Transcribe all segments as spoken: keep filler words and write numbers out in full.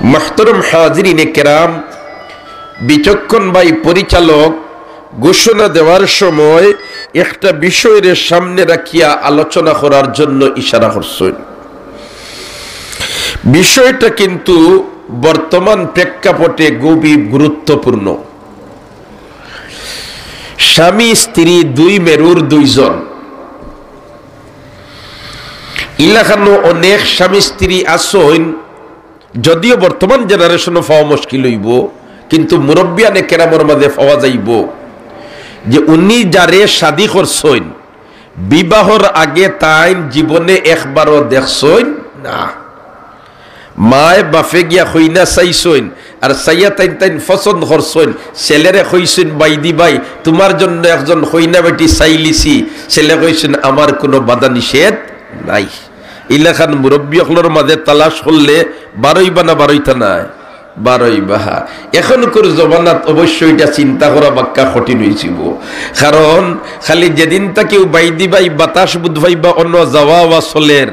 মুহতারাম হাজিরিনে কেরাম, বিচক্ষণ ভাই পরিচালক ঘোষণা দেওয়ার সময় একটা বিষয়রে সামনে রাখিয়া আলোচনা করার জন্য ইশারা করছইন। বিষয়টা কিন্তু বর্তমান প্রেক্ষাপটে খুবই গুরুত্বপূর্ণ। স্বামী স্ত্রী দুই মেরুর দুইজন, ইলাখানো অনেক স্বামী স্ত্রী আছইন, যদিও বর্তমান জেনারেশনো পাওয়া মুশকিল অইবো, কিন্তু মুরব্বিয়ানে কেরামর মাঝে পাওয়া যাইবো যে উনি যারে শাদি করছইন, বিবাহর আগে তাইন জীবনে একবারও দেখছইন না। মায় বাপে গিয়া কইনা চাইছইন, আর চাইয়া তাইন তাইন পছন্দ করছইন। ছেলেরে কইছইন, "বাইদি ভাই, তুমার জন্য একজন কইনা বেটি চাইলিছি।" ছেলে কইছইন, "আমার কুনু বাধা নিষেধ নাই।" ইলাখান মুরব্বি অকলর মাঝে তালাশ করলে বারইবা না বারইতা নায়? বারইবা। এখনকুর জমানাত অবশ্য ইটা চিন্তা করা বাক্কা কঠিন অইযিবো। কারণ খালি যেদিন থাকি বাইদি ভাই বাতাস বুধ ভাইবা অন্য যাওয়া আওয়া চলের,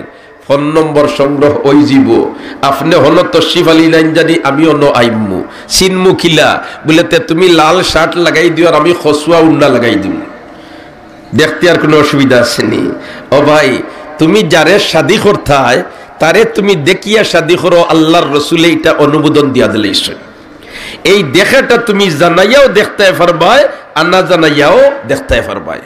ফোন নম্বর সংগ্রহ অইযিবো। আপনে হনো তশরিফ আলী নাইন জানি, আমি অনো আইমু। চিনমু কিলা? বুলে, "তে তুমি লাল শার্ট লাগাই দিও আর আমি খসুয়া উন্না লাগাই দিমু।" দেখতে আর কুনু অসুবিধা আছে নি? ও ভাই, তুমি যারে শাদি করতায়, তারে তুমি দেখিয়া শাদি করো, আল্লার রসুলে ইটা অনুমোদন দিয়া দিলাইছইন। এই দেখাটা তুমি জানাইয়াও দেখতায় পারবায়, আর না জানাইয়াও দেখতায় পারবায়।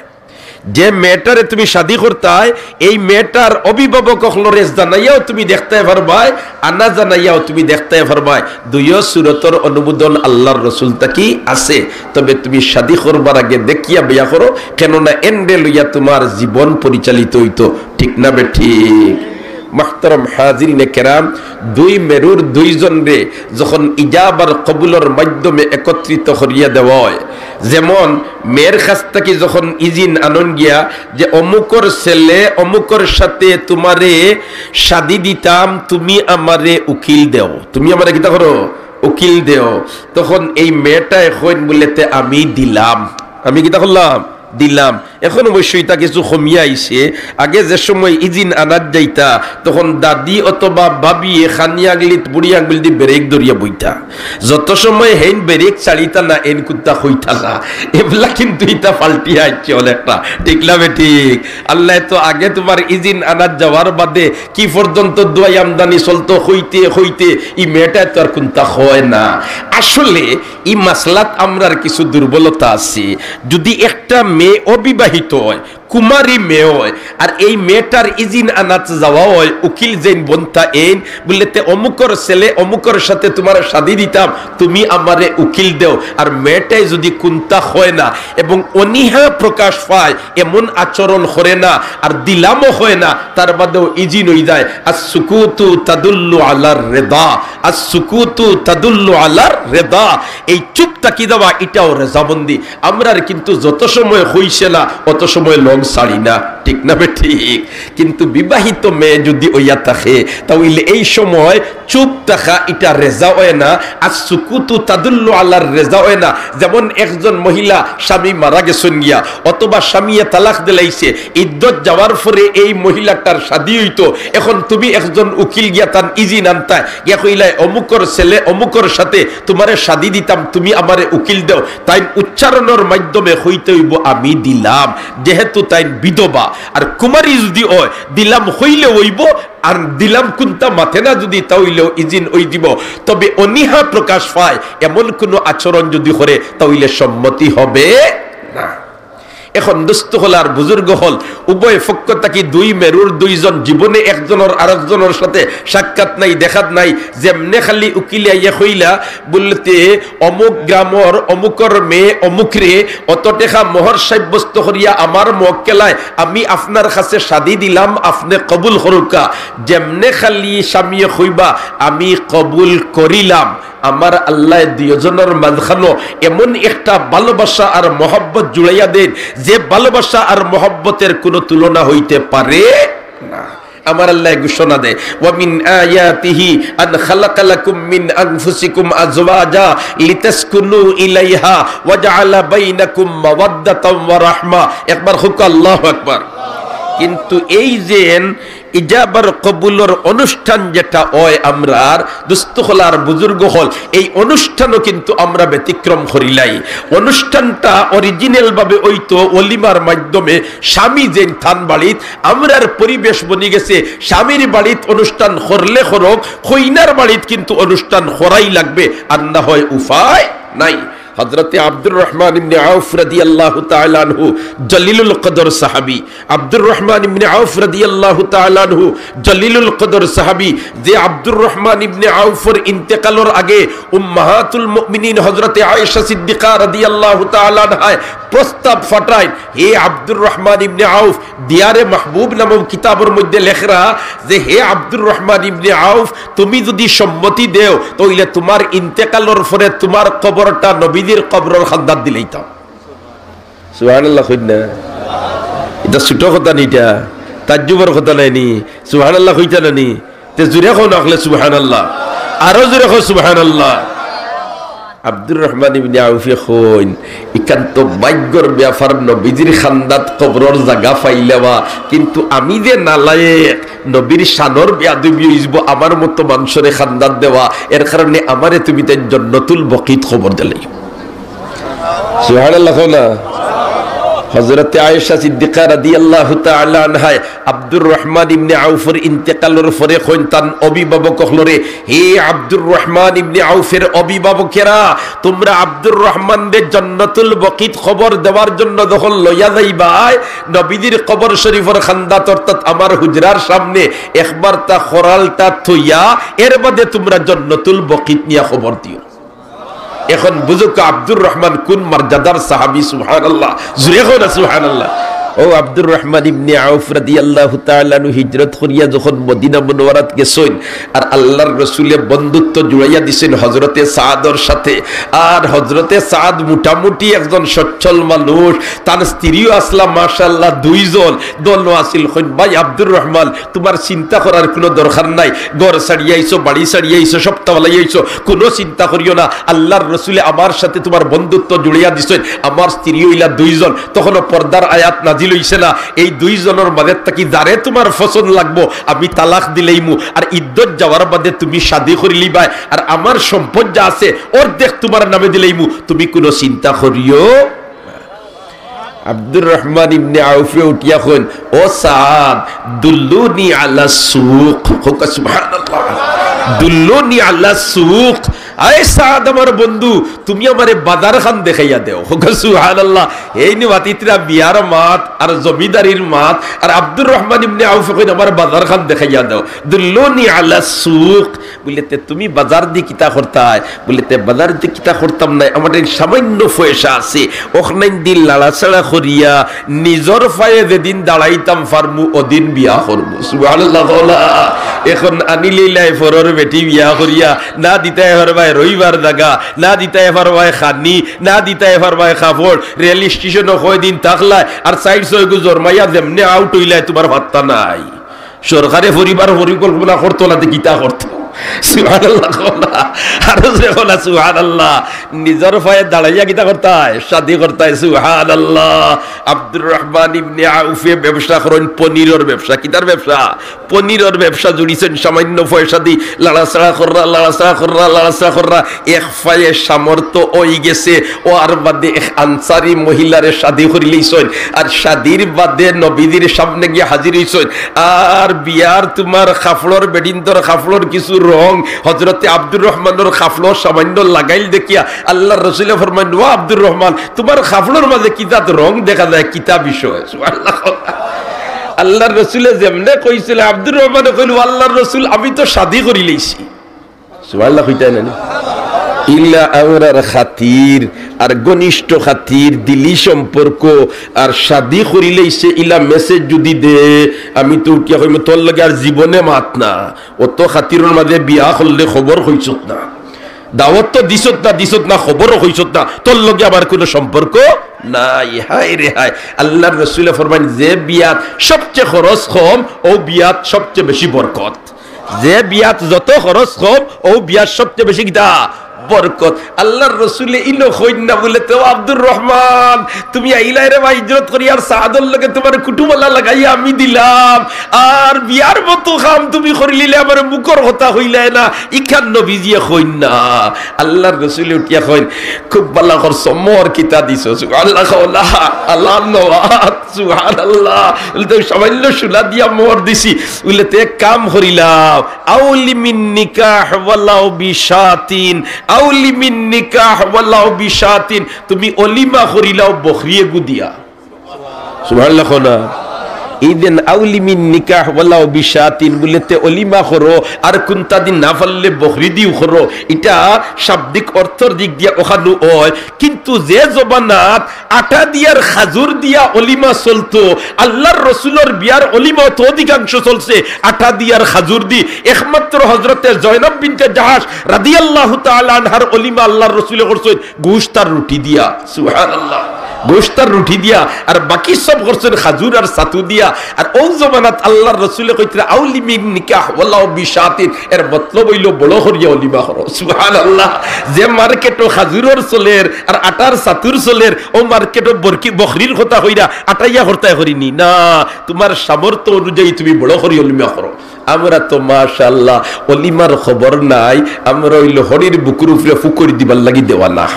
যে মেয়েটারে তুমি শাদি করতায়, এই মেয়েটার অভিভাবক অকলরে জানাইয়াও তুমি দেখতায় পারবায়, আর না জানাইয়াও তুমি দেখতায় পারবায়। দুইও সুরতর অনুমোদন আল্লার রসুল থাকি আছে। তবে তুমি শাদি করবার আগে দেখিয়া বিয়া করো, কেননা এনরে লইয়া তুমার জীবন পরিচালিত অইতো, ঠিক না বেঠিক? মুহতারাম হাজিরিনে কেরাম, দুই মেরুর দুইজনরে যখন ইজাব আর কবুলর মাধ্যমে একত্রিত করিয়া দেওয়া অয়, যেমন মেয়ের কাছ থাকি যখন ইজিন আনন গিয়া যে অমুকর ছেলে অমুকর সাথে তুমারে শাদি দিতাম, তুমি আমারে উকিল দেও, তুমি আমারে কিতা করো? উকিল দেও। তখন এই মেয়েটায় কইন বুলে, "তে আমি দিলাম।" আমি কিতা করলাম? দিলাম। এখন অবশ্য ইটা কিছু কমিয়া আইছে। আগে যে সময় ইজিন আনাত যাইতা, তখন দাদি অথবা ভাবিয়ে খানি আঙুলিত বুড়ি আঙুল দি ব্রেক ধরিয়া বইতা। যত সময় হেইন ব্রেক ছাড়িতা না, এইন কুন্তা কইতা না। এবলা কিন্তু ইটা পাল্টিয়া আইছে অনেকটা। ঠিক না বেঠিক? আল্লায় তো আগে তুমার ইজিন আনাত যাওয়ার বাদে কি পর্যন্ত দুয়াই আমদানি চলতো, কইতে কইতে ই মেয়েটায় তো আর কুন্তা কয় না। আসলে ই মাসলাত আমরার কিছু দুর্বলতা আছে। যদি একটা মেয়ে অবিবাহিত অয়, কুমারী মেয়ে অয়, আর এই মেয়েটার ইজিন আনাত যাওয়া অয়, উকিল যেইন বনতা এইন, বুলে, "তে অমুকর ছেলে অমুকর সাথে তুমারে শাদি দিতাম, তুমি আমারে উকিল দেও।" আর মেয়েটায় যদি কুন্তা কয় না এবং অনীহা প্রকাশ পায়, এমন আচরণ করে না, আর দিলামও হয় না, তার বাদেও ইজিন অই যায়। আস সুকুতু তাদুল্লু আলার রেদা, আস সুকুতু তাদুল্লু আলার রেদা। এই চুপ থাকি যাওয়া, ইটাও রেজামন্দি। আমরার কিন্তু যত সময় কইছে না, অত সময় লগ ছাড়ি না, ঠিক না বেঠিক? কিন্তু বিবাহিত মেয়ে যদি অইয়া থাকে, তাইলে এই সময় চুপ থাকা ইটা রেজা অয় না, আর সুকুতু তাদুল্লু আলার রেজা অয় না। যেমন একজন মহিলা স্বামী মারা গেছইন গিয়া, অথবা স্বামীয়ে তালাক দিলাইছে, ইদ্দত যাওয়ার পরে এই মহিলাটার শাদি অইতো, এখন তুমি একজন উকিল গিয়া তান ইজিন আনতায়, গিয়া কইলায়, "অমুকর ছেলে অমুকর সাথে তুমারে শাদি দিতাম, তুমি আমারে উকিল দেও।" তাইন উচ্চারণর মাধ্যমে কইতে অইবো, "আমি দিলাম", যেহেতু তাইন বিধবা। আর কুমারী যদি অয়, দিলাম কইলে অইবো, আর দিলাম কুন্তা মাতে না যদি, তাইলেও ইজিন অই দিবো। তবে অনীহা প্রকাশ পায়, এমন কুনু আচরণ যদি করে, তাইলে সম্মতি হবে না। এখন দোস্ত অকল আর বুজুর্গ অকল, উভয় পক্ষ থাকি দুই মেরুর দুইজন, জীবনে একজনর আরকজনর সাথে সাক্ষাৎ নাই, দেখাত নাই, যেমনে খালি উকিলে আইয়া কইলা, বুলে, "তে অমুক গ্রামর অমুকর মেয়ে অমুকরে অত টেকা মোহর সাব্যস্ত করিয়া আমার মক্কেলায় আমি আপনার কাছে শাদি দিলাম, আপনে কবুল করুক্কা।" যেমনে খালি স্বামীয়ে কইবা, "আমি কবুল করিলাম", আমার আল্লায় দুইজনর মাঝখানো এমন একটা ভালোবাসা আর মহব্বত জুড়াইয়া দেন, যে ভালোবাসা আর মহব্বতের কোনো তুলনা হইতে পারে না। আমার আল্লায় ঘোষণা দেয়, "ওয়া মিন আয়াতিহি আন খালাকা লাকুম মিন আনফুসিকুম আজওয়াজা লিতাসকুনু ইলাইহা ওয়া জাআলা বাইনাকুম মাওয়াদ্দাতাম ওয়া রাহমা।" একবার কউক্কা, "আল্লাহু আকবার।" কিন্তু এই যে ইজাবার কবুলর অনুষ্ঠান যেটা অয়, আমরার দোস্ত অকল আর বুজুর্গ অকল, এই অনুষ্ঠানও কিন্তু আমরা ব্যতিক্রম করিলাই। অনুষ্ঠানটা original ভাবে অইতো অলিমার মাধ্যমে, স্বামী যেইন তান বাড়িত, আমরার পরিবেশ বনি গেছে স্বামীর বাড়িত অনুষ্ঠান করলে করউক, কইনার বাড়িত কিন্তু অনুষ্ঠান করাই লাগবে, আর না হয় উপায় নাই। হযরতে আব্দুর রহমান ইবনে আউফ রাদিয়াল্লাহু তাআলা আনহু জলিলুল কদর সাহাবী। আব্দুর রহমান ইবনে আউফ রাদিয়াল্লাহু তাআলা আনহু জলিলুল কদর সাহাবী, যে আব্দুর রহমান ইবনে আউফর ইন্তেকালর আগে উম্মাহাতুল মুমিনিন হযরতে আয়েশা সিদ্দিকা রাদিয়াল্লাহু তাআলা আনহায় প্রস্তাব পাঠাইন, হে আব্দুর রহমান ইবনে আউফ, দিয়ারে মাহবুব নামক কিতাবর মধ্যে লেখরা যে, হে আব্দুর রহমান ইবনে আউফ, তুমি যদি সম্মতি দেও, তাইলে তুমার ইন্তেকালর পরে তুমার কবরটা নবীজির কবরর কান্দাত দিলাইতাম। সুবহানাল্লাহ কইন না? ইটা ছোট কথা নি, ইটা তাজ্জুবর কথা নায় নি? সুবহানাল্লাহ কইতা না নি? তে জুরে কও না অকলে সুবহানাল্লাহ, আরো জুরে কও সুবহানাল্লাহ। আব্দুর রহমান ইবনে আউফে কইন, ইখান তো ভাগ্যর ব্যাপার, নবীজির কান্দাত কবরর জাগা পাইলাম, কিন্তু আমি যে নালায়েক, নবীর শানর বেয়াদবি অইযিবো আমার মতো মানষরে কান্দাত দেওয়া, এর কারণে আমারে তুমি তাইন জন্নতুল বকিত কবর দিলাইও। সুবহানাল্লাহ কও না? হযরতে আয়েশা সিদ্দিকা রাদিয়াল্লাহু তাআলা আনহায় আব্দুর রহমান ইবনে আউফর ইন্তেকালর পরে কইন তান অভিভাবক অকলরে, হে আব্দুর রহমান ইবনে আউফের অভিভাবকেরা, তুমরা আব্দুর রহমানরে জন্নতুল বকিত কবর দেওয়ার জন্য যখন লইয়া যাইবায়, নবীজির কবর শরীফর কান্দাত অর্থাৎ আমার হুজরার সামনে একবার তা খরালটা থইয়া এর বাদে তুমরা জন্নতুল বকিত নিয়া কবর দিও। এখন বুঝউক্কা আব্দুর রহমান কুন মর্যাদার সাহাবী, সুবহানাল্লাহ। জুরে কও না সুবহানাল্লাহ। অউ আব্দুর রহমান ইবনে আউফ রাদিয়াল্লাহু তাআলা আনহু হিজরত করিয়া যখন মদিনা মুনাওয়ারাত গেছইন, আর আল্লাহর রসুলে বন্ধুত্ব জুড়াইয়া দিছইন হযরতে সাদর সাথে, আর হযরতে সাদ মোটামুটি একজন সচ্ছল মানুষ, তান স্ত্রীও আছলা মাশাআল্লাহ দুইজন, দোনো আছিল। কইন, ভাই আব্দুর রহমান, তুমার চিন্তা করার কুনু দরকার নাই। ঘর ছাড়িয়া আইছো, বাড়ি ছাড়িয়া আইছো, সবতা ফালাইয়া আইছো, কুনু চিন্তা করিও না। আল্লাহর রসুলে আমার সাথে তুমার বন্ধুত্ব জুড়িয়া দিছইন। আমার স্ত্রী অইলা দুইজন, তখনও পর্দার আয়াত নাজিল অইছে না। এই দুইজনর মাঝে থাকি যারে তুমার পছন্দ লাগবো, আমি তালাক দিলাইমু। আর ইদ্দত যাওয়ার বাদে তুমি শাদী করিলিবায়। আর আমার সম্পদ যা আছে, অর্ধেক তুমার নামে দিলাইমু। তুমি কুনু চিন্তা করিও আব্দুর রহমান ইবনে আউফে উঠিয়া কইন, "ও সাদ, দুল্লুনি আলা সুক।" কউক্কা সুবহানাল্লাহ। "দুল্লুনি আলা সুক।" আয় সাদ, আমার বন্ধু, তুমি আমারে বাজার খান দেখাইয়া দেও। কউক্কা সুবহানাল্লাহ। এইন মাতিতরা বিয়ার মাত আর জমিদারির মাত, আর আব্দুর রহমান ইবনে আউফে কইন, "আমার বাজার খান দেখাইয়া দেও।" "দুল্লুনি আলা সুক।" বুলে, "তে তুমি বাজার দি কিতা করতায়?" বুলে, "তে বাজার দি কিতা করতাম নায়, আমার এই সামান্য পয়সা আছে, অখানদি লাড়াচাড়া করিয়া নিজর পায়ে যেদিন দাঁড়াইতাম পারমু, অদিন বিয়া করমু।" সুবহানাল্লাহ কও না। এখন আনিলিলায় পরর বেটি বিয়া করিয়া, না দিতায় পারবায় রইবার জাগা, না দিতায় পারবায় খানি, না দিতায় পারবায় কাপড়, রেল স্টেশনো কয়দিন থাকলায়, আর চাইর ছয়গু জরমাইয়া যেমনে আউট অইলায়, তুমার পাত্তা নাই। সরকারে পরিবার পরিকল্পনা করতো না, তে কিতা করতো? সুবহানাল্লাহ কও না। আরো জুরে কও না, সুবহানাল্লাহ। নিজর পায়ে দাঁড়াইয়া কিতা করতায়? শাদী করতায়। সুবহানাল্লাহ। আব্দুর রহমান ইবনে আউফে ব্যবসা করইন, পনিরর ব্যবসা। কিতার ব্যবসা? পনিরর ব্যবসা জুড়িছইন সামান্য পয়সা দি। লাড়াচাড়া কররা, লাড়াচাড়া কররা, লাড়াচাড়া কররা। এক পায়ে সামর্থ্য অইগেছে, অউ আর বাদে এক আনসারি মহিলারে শাদী করিলাইছইন। আর শাদীর বাদে নবীজির সামনে গিয়া হাজির অইছইন। আর বিয়ার তুমার কাপড়র, বেটিন্তর কাপড়র কিছু রং হযরতে আব্দুর রহমানর কাপড়ো সামান্য লাগাইল দেখিয়া আল্লাহর রসুলে ফরমাইন, "ও আব্দুর রহমান, তুমার কাপড়র মাঝে কি জাত রং দেখা যায়, কিতা বিষয়?" সুবহানাল্লাহ। আল্লাহর রসুলে যেমনে কইছিলা, আব্দুর রহমানে কইল, "ও আল্লাহর রসুল, আমি তো শাদী করিলাইছি।" সুবহানাল্লাহ কইতায় না নি? ইলা আমরার খাতির আর ঘনিষ্ঠ খাতির, দিলি সম্পর্ক, আর শাদী করিলাইছে ইলা মেসেজ যুদি দে, আমি তো উঠিয়া কইমু, "তোর লগে আর জীবনে মাত না, অত খাতিরর মাঝে বিয়া করলে খবর কইছত না, দাওয়াত তো দিছত না, দিছত না, খবরও কইছত না, তোর লগে আমার কুনু সম্পর্ক নাই।" হায় রে হায়। আল্লাহর রসুলে ফরমাইন, "যে বিয়াত সবচেয়ে খরচ কম, অউ বিয়াত সবচেয়ে বেশি বরকত।" যে বিয়াত যত খরচ কম, অউ বিয়াত সবচেয়ে বেশি কিতা? বরকত। আল্লাহর রসুলে ইনো কইন না বুলে, "তে ও আব্দুর রহমান, তুমি আইলায় রে বা হিজরত করি, আর সাদর লগে তুমার কুটুমলা লাগাইয়া আমি দিলাম, আর বিয়ার মতো কাম তুমি করিলিলে, আমার মুখর কথা কইলায় না।" ইখান নবীজিয়ে কইন না। আল্লাহর রসুলে উঠিয়া কইন, "খুব ভালা করছো, মোহর কিতা দিছো?" সুবহানাল্লাহ, কওলা, আল্লাহ নওয়াত, সুবহানাল্লাহ। বলে, "তো সামান্য সুলা দিয়া মোহর দিছি।" বলে, "তে এক কাম করিলাও, আউলিমিন নিকাহ ওয়ালাউ বিশাতিন, আউলিমিন নিকাহ ওয়ালাউ বিশাতিন, তুমি অলিমা করিলাও বকরি এগু দিয়া।" সুবহানাল্লাহ কও না। এই দেন আউলিমিন নিকাহ ওয়ালাউ বিশাতিন বুলে তে অলিমা করো, আর কুন্তা দিন না পারলে বকরি দিও করো। ইটা শাব্দিক অর্থর দিক দিয়া অখানউ অয়, কিন্তু যে জমানাত আটা দিয়ার খাজুর দিয়া অলিমা চলতো, আল্লাহর রসুলর বিয়ার অলিমা তো অধিকাংশ চলছে আটা দিয়ার খাজুর দি। একমাত্র হজরতে জয়নব বিনতে জাহাশ রাদিয়াল্লাহু তাআলা আনহার অলিমা আল্লাহর রসুলে করছইন গোশত আর রুটি দিয়া। সুবহানাল্লাহ। গোশত আর রুটি দিয়া, আর বাকি সব করছইন খাজুর আর ছাতু দিয়া। আর অউ জমানাত আল্লাহর রসুলে কইতরা, "আউলিমিন নিকাহ ওয়ালাউ বিশাতিন", এর মতলব অইলো বড় করিয়া অলিমা করো। সুবহানাল্লাহ। যে মার্কেটো খাজুরর চলের আর আটার ছাতুর চলের, অউ মার্কেটো বরকি-, বকরির কথা কইরা আটাইয়া করতায় করিনি না, তুমার সামর্থ্য অনুযায়ী তুমি বড় করি অলিমা করো। আমরা তো মাশাআল্লাহ অলিমার খবর নাই, আমরা অইলো হড়ির বুকুর উপরে ফুকরি দিবার লাগি দেওয়ানা,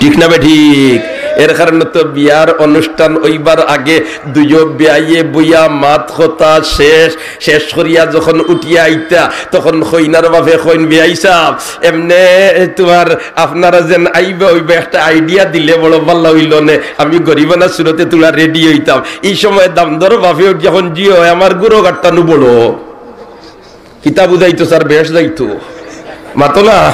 ঠিক না বেঠিক? এর কারণে তো বিয়ার অনুষ্ঠান অইবার আগে দুইও বিয়াইয়ে বইয়া মাত কথা শেষ, শেষ করিয়া যখন উঠিয়া আইতা, তখন কইনার বাপে কইন, "বিয়াই সাব, এমনে তুমার আপনারা যেন আইবা অইবা, একটা idea দিলে বড় ভালা অইলো নে, আমি গরিবানা সুরতে তুলা ready অইতাম।" ই সময় দামদর বাপে উঠিয়া কইন, "জি অয়, আমার গুরু গাট্টানু বড়।" কিতা বুঝাইতো স্যার, বেশ যাইতো। মাতো না,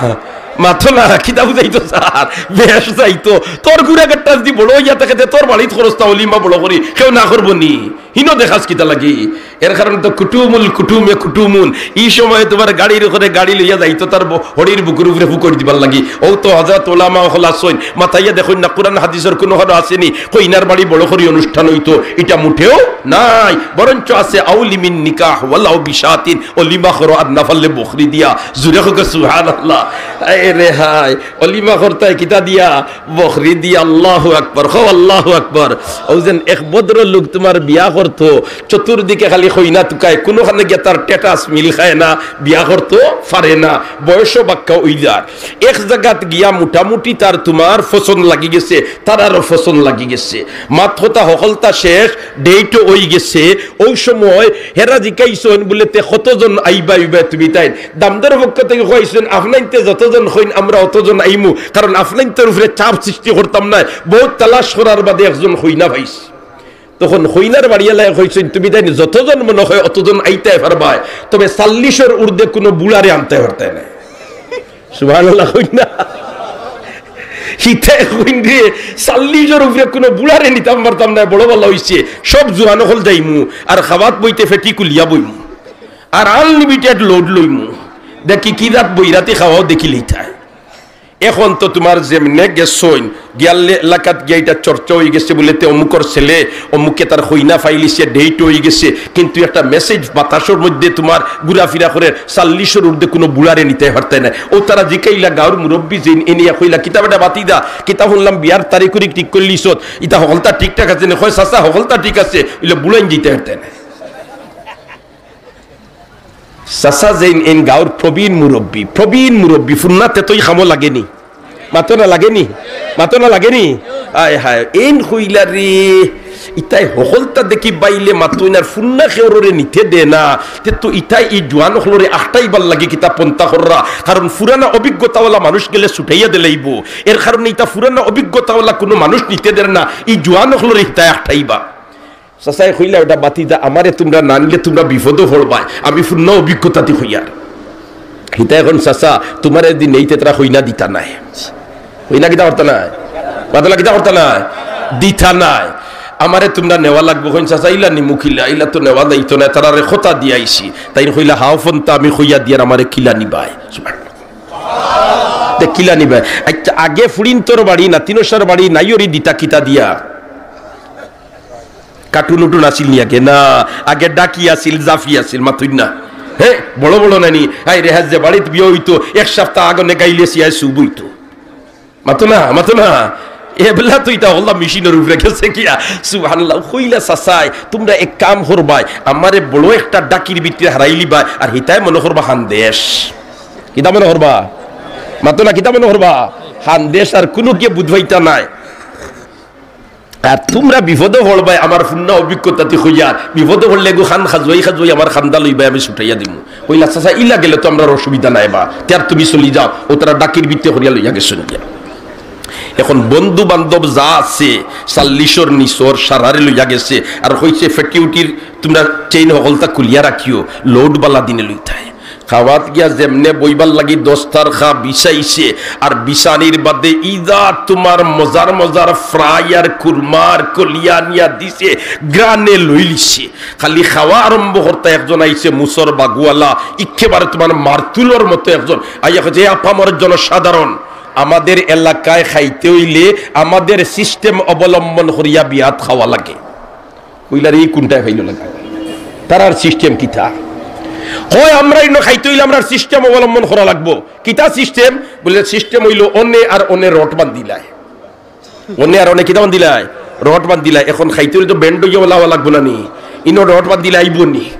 মাতো না, কিতা বুঝাইতো স্যার, বেশ যাইতো। তোর গুড়া গাট্টা যদি বড় অইয়া থাকে, তে তোর বাড়িত খরচটা অলিমা বড় করি, কেউ না করবো নি? হিনো দেখাস কিতা লাগি? এর কারণে তো কুটুমুল কুটুমে কুটুমুন। ই সময় তুমার গাড়ির উপরে গাড়ি লইয়া যাইতো তার ব-, হড়ির বুকুর উপরে ফুকরি দিবার লাগি। অউ তো হজরত ওলামা অকল আছইন, মাতাইয়া দেখইন না, কোরআন হাদিসর কুনুখানো আছেনি, কইনার বাড়ি বড় করি অনুষ্ঠান অইতো, ইটা মুটেও নাই, বরঞ্চ আছে আউলিমিন নিকাহ ওয়ালাউ বিশাতিন, অলিমা করো আর না পারলে বকরি দিয়া। জুরে কউক্কা সুবহানাল্লাহ। আয় রে হায়, অলিমা করতায় কিতা দিয়া? বকরি দিয়া। আল্লাহু আকবার, কও আল্লাহু আকবার। অউ যেন এক ভদ্র লোক তুমার বিয়া করতো, চতুর্দিকে খালি কইনা তুকায়, কুনুখানে গিয়া তার status মিল খায় না, বিয়া করতো পারে না, বয়সও বাক্কা অইযার। এক জাগাত গিয়া মোটামুটি তার তুমার পছন্দ লাগি গেছে, তারারও পছন্দ লাগি গেছে, মাত কথা হকলতা শেষ, date-ও অইগেছে। অউ সময় হেরা জিকাইছইন বুলে, "তে কতজন আইবা, আইবা তুমি তাইন?" দামদর পক্ষ থাকি কইছইন, "আপনাইন্তে যতজন কইন আমরা অতজন আইমু, কারণ আপনাইন্তর উপরে চাপ সৃষ্টি করতাম নায়, বউত তালাশ করার বাদে একজন কইনা পাইছি।" তখন কইনার বাড়িআলায় কইছইন, "তুমি তাইন যতজন মনো কয় অতজন আইতায় পারবায়, তবে চাল্লিশর ঊর্ধ্বে কুনু বুড়ারে আনতায় পারতায় নায়।" সুবহানাল্লাহ কইন না। হিতায় কইন রে, চাল্লিশর উপরে কুনু বুড়ারে নিতাম পারতাম নায়, বড় ভালা অইছে। সব জুয়ান অকল যাইমু, আর খাওয়াত বইতে ফেটি কুলিয়া বইমু, আর unlimited load লইমু। দেখি কি জাত বইরাতি খাওয়াও দেখি লইতায়। এখন তো তুমার যেমনে গেছইন, গিয়ার লে-, এলাকাত গিয়া ইটা চর্চা অইগেছে বুলে, "তে অমুকর ছেলে, অমুকে তার কইনা পাইলিছে, date অইগেছে।" কিন্তু একটা message বাতাসর মধ্যে তুমার ঘুরাফিরা করের, চাল্লিশর ঊর্ধ্বে কুনু বুড়ারে নিতায় পারতায় নায়। অউ তারা জিকাইলা গাউর মুরব্বি যেইন, এনিয়া কইলা, "কিতা বেটা বাতিজা, কিতা হুনলাম বিয়ার তারিখ উরিখ ঠিক করিলিছত, ইতা হকলতা ঠিকঠাক আছে নি?" কয়, "চাচা, হকলতা ঠিক আছে, অইলে বুড়াইন যাইতায় পারতায় নায়।" চাচা যেইন এইন গাউর প্রবীণ মুরব্বি, প্রবীণ মুরব্বি, ফুন্না তেতই কামো লাগেনি। মাতো না লাগেনি? মাতো না লাগেনি? আয় হায়, এইন কইলা রে, ইতায় হকলতা দেখি বাইলে মাতইন আর ফুন্না কেউররে নিতে দে না। তে তো ইতায় ই জুয়ান অকলরে আখটাইবার লাগি কিতা পন্থা কররা। কারণ ফুরানা অভিজ্ঞতাওয়ালা মানুষ গেলে ছুটাইয়া দিলাইবো। এর কারণে ইতা ফুরানা অভিজ্ঞতাওয়ালা কুনু মানুষ নিতে দের না। ই জুয়ান অকলরে ইতায় আখটাইবা। চাচায় কইলা, "ওটা বাতিজা, আমারে তুমরা না নিলে তুমরা বিপদো পড়বায়, আমি ফুন্না অভিজ্ঞতাদি কইয়ার।" হিতা এখন চাচা, তুমারে যদি নেইতে তারা কইনা দিতা নায়। কইনা কিতা করতা নায়? মাতলা কিতা করতা নায়? দিতা নায়। আমারে তুমরা নেওয়া লাগবো। কইন, "চাচা, ইলা নিমু কিলা, ইলা তো নেওয়া যাইতো নায়, তারারে কথা দিয়া আইছি।" তাইন কইলা, "হাও ফন্তা, আমি কইয়া দিয়ার আমারে কিলা নিবায়।" তে কিলা নিবায়? আচ্ছা, আগে ফুড়িন্তর বাড়ি, নাতিনশার বাড়ি, নাইওরি দিতা কিতা দিয়া? কার্টুন উটুন আছিল নি আগে? না, আগে ডাকি আছিল, জাফি আছিল, মাতইন না। হে, বড় বড় নানি, হায় রে, হ্যাঁ, যে বাড়িত বিয়া অইতো, এক সপ্তাহ আগে গাইলে সিয়ায় সুব অইতো। মাতো না, মাতো না। এবলা তো ইতা হকলতা মেশিনর উপরে গেছে গিয়া। সুবহানাল্লাহ। কইলা, "চাচায়, তুমরা এক কাম করবায়, আমারে বড় একটা ডাকির ভিতরে হারাইলিবায়, আর হিতায় মনো করবা খান্দেশ।" কিতা মনো করবা? মাতো না, কিতা মনো করবা? খান্দেশ, আর কুনু কিয়ে বুঝ পাইতা নায়। আর তুমরা বিপদো পড়বায়, আমার পুন্না অভিজ্ঞতাতে কইয়ার, বিপদো পড়লে এগু খান খাজুয়াই খাজুয়াই আমার খান্দা লইবায়, আমি ছুটাইয়া দিমু। কইলা, "চাচা, ইলা গেলে তো আমরার অসুবিধা নাই বা, তে আর তুমি চলি যাও।" অউ তারা ডাকির ভিতরে করিয়া লইয়া গেছইন গিয়া। এখন বন্ধু বান্ধব যা আছে, চাল্লিশর নিচর সারারে লইয়া গেছে, আর কইছে, "ফেটিউটির তুমরা চেইন হকলতা খুলিয়া রাখিও, লোড বালা দিনে লইতায়।" খাওয়াত গিয়া যেমনে বইবার লাগি দস্তার খা বিছাইছে, আর বিছানির বাদে ইদা তুমার মজার মজার ফ্রাই আর কুরমা আর কলিয়া আনিয়া দিছে, গ্রানে লইলিছে। খালি খাওয়া আরম্ভ করতা, একজন আইছে মুসর বাগুয়ালা, ইক্কেবারে তুমার মারতুলর মতো একজন আইয়া কইছে, "এ আপা, আমার জনসাধারণ, আমাদের এলাকায় খাইতে অইলে আমাদের সিস্টেম অবলম্বন করিয়া বিয়াত খাওয়া লাগে।" কইলার, "ই কুনটায় পাইলো লাগা? তারার সিস্টেম কিতা?" কয়, "আমরা ইনো খাইতে অইলে আমরার সিস্টেম অবলম্বন করা লাগবো।" "কিতা সিস্টেম?" বলে, "সিস্টেম অইলো অনে আর অনে রড বান্ধিলায়।" অনে আর অনে কিতা বান্ধিলায়? রড বান্ধিলায়। এখন খাইতে অইলে তো ব্যান্ড অইয়া ওলা লাগবো না নি? ইনো রড বান্ধিলে আইবো নি?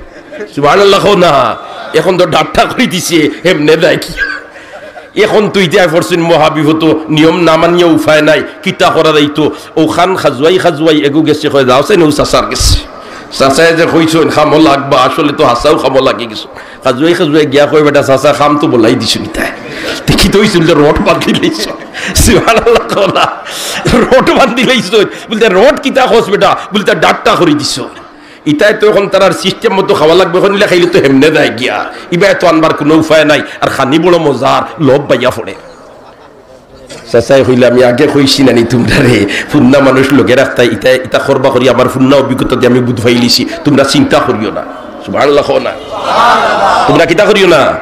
সুবহানাল্লাহ কও না। এখন তো ডাট্টা করি দিছে, এমনে দেয় কি? এখন তুই ইতায় পড়ছইন মহাবিপদ, নিয়ম না মানিয়া উপায় নাই, কিতা করা যাইতো? অউ খান খাজুয়াই খাজুয়াই এগু গেছে, কয়, "যাও চাইন অউ চাচার গেছে।" চাচায় যে কইছইন, "কামো লাগবা", আসলে তো হাছাউ কামো লাগি গেছে। খাজুয়াই খাজুয়াই গিয়া কয়, "বেটা চাচা, কাম তো বলাই দিছইন ইতায়।" দেখি তো অইছিল যে রড বান্ধি লইছইন। সুবহানাল্লাহ কও না। রড বান্ধি লইছইন। বুলতে, "রড কিতা কস বেটা?" বুলতে, "ডাট্টা করি দিছইন।" ইতায় তো এখন তারার সিস্টেম মতো খাওয়া লাগবো, এখন ইলা খাইলে তো হেমনে যায় গিয়া। ইবায় তো আনবার কুনু উপায় নাই, আর খানি বড় মজার, লোভ বাইয়া পড়ে। চাচায় কইলা, "আমি আগে কইছি না নি তুমরারে, পুন্না মানুষ লগে রাখতায়, ইতা, ইতা করবা করি আমার পুন্না অভিজ্ঞতা দি আমি বুঝ পাইলিছি, তুমরা চিন্তা করিও না।" সুবহানাল্লাহ কও না। তুমরা কিতা করিও না?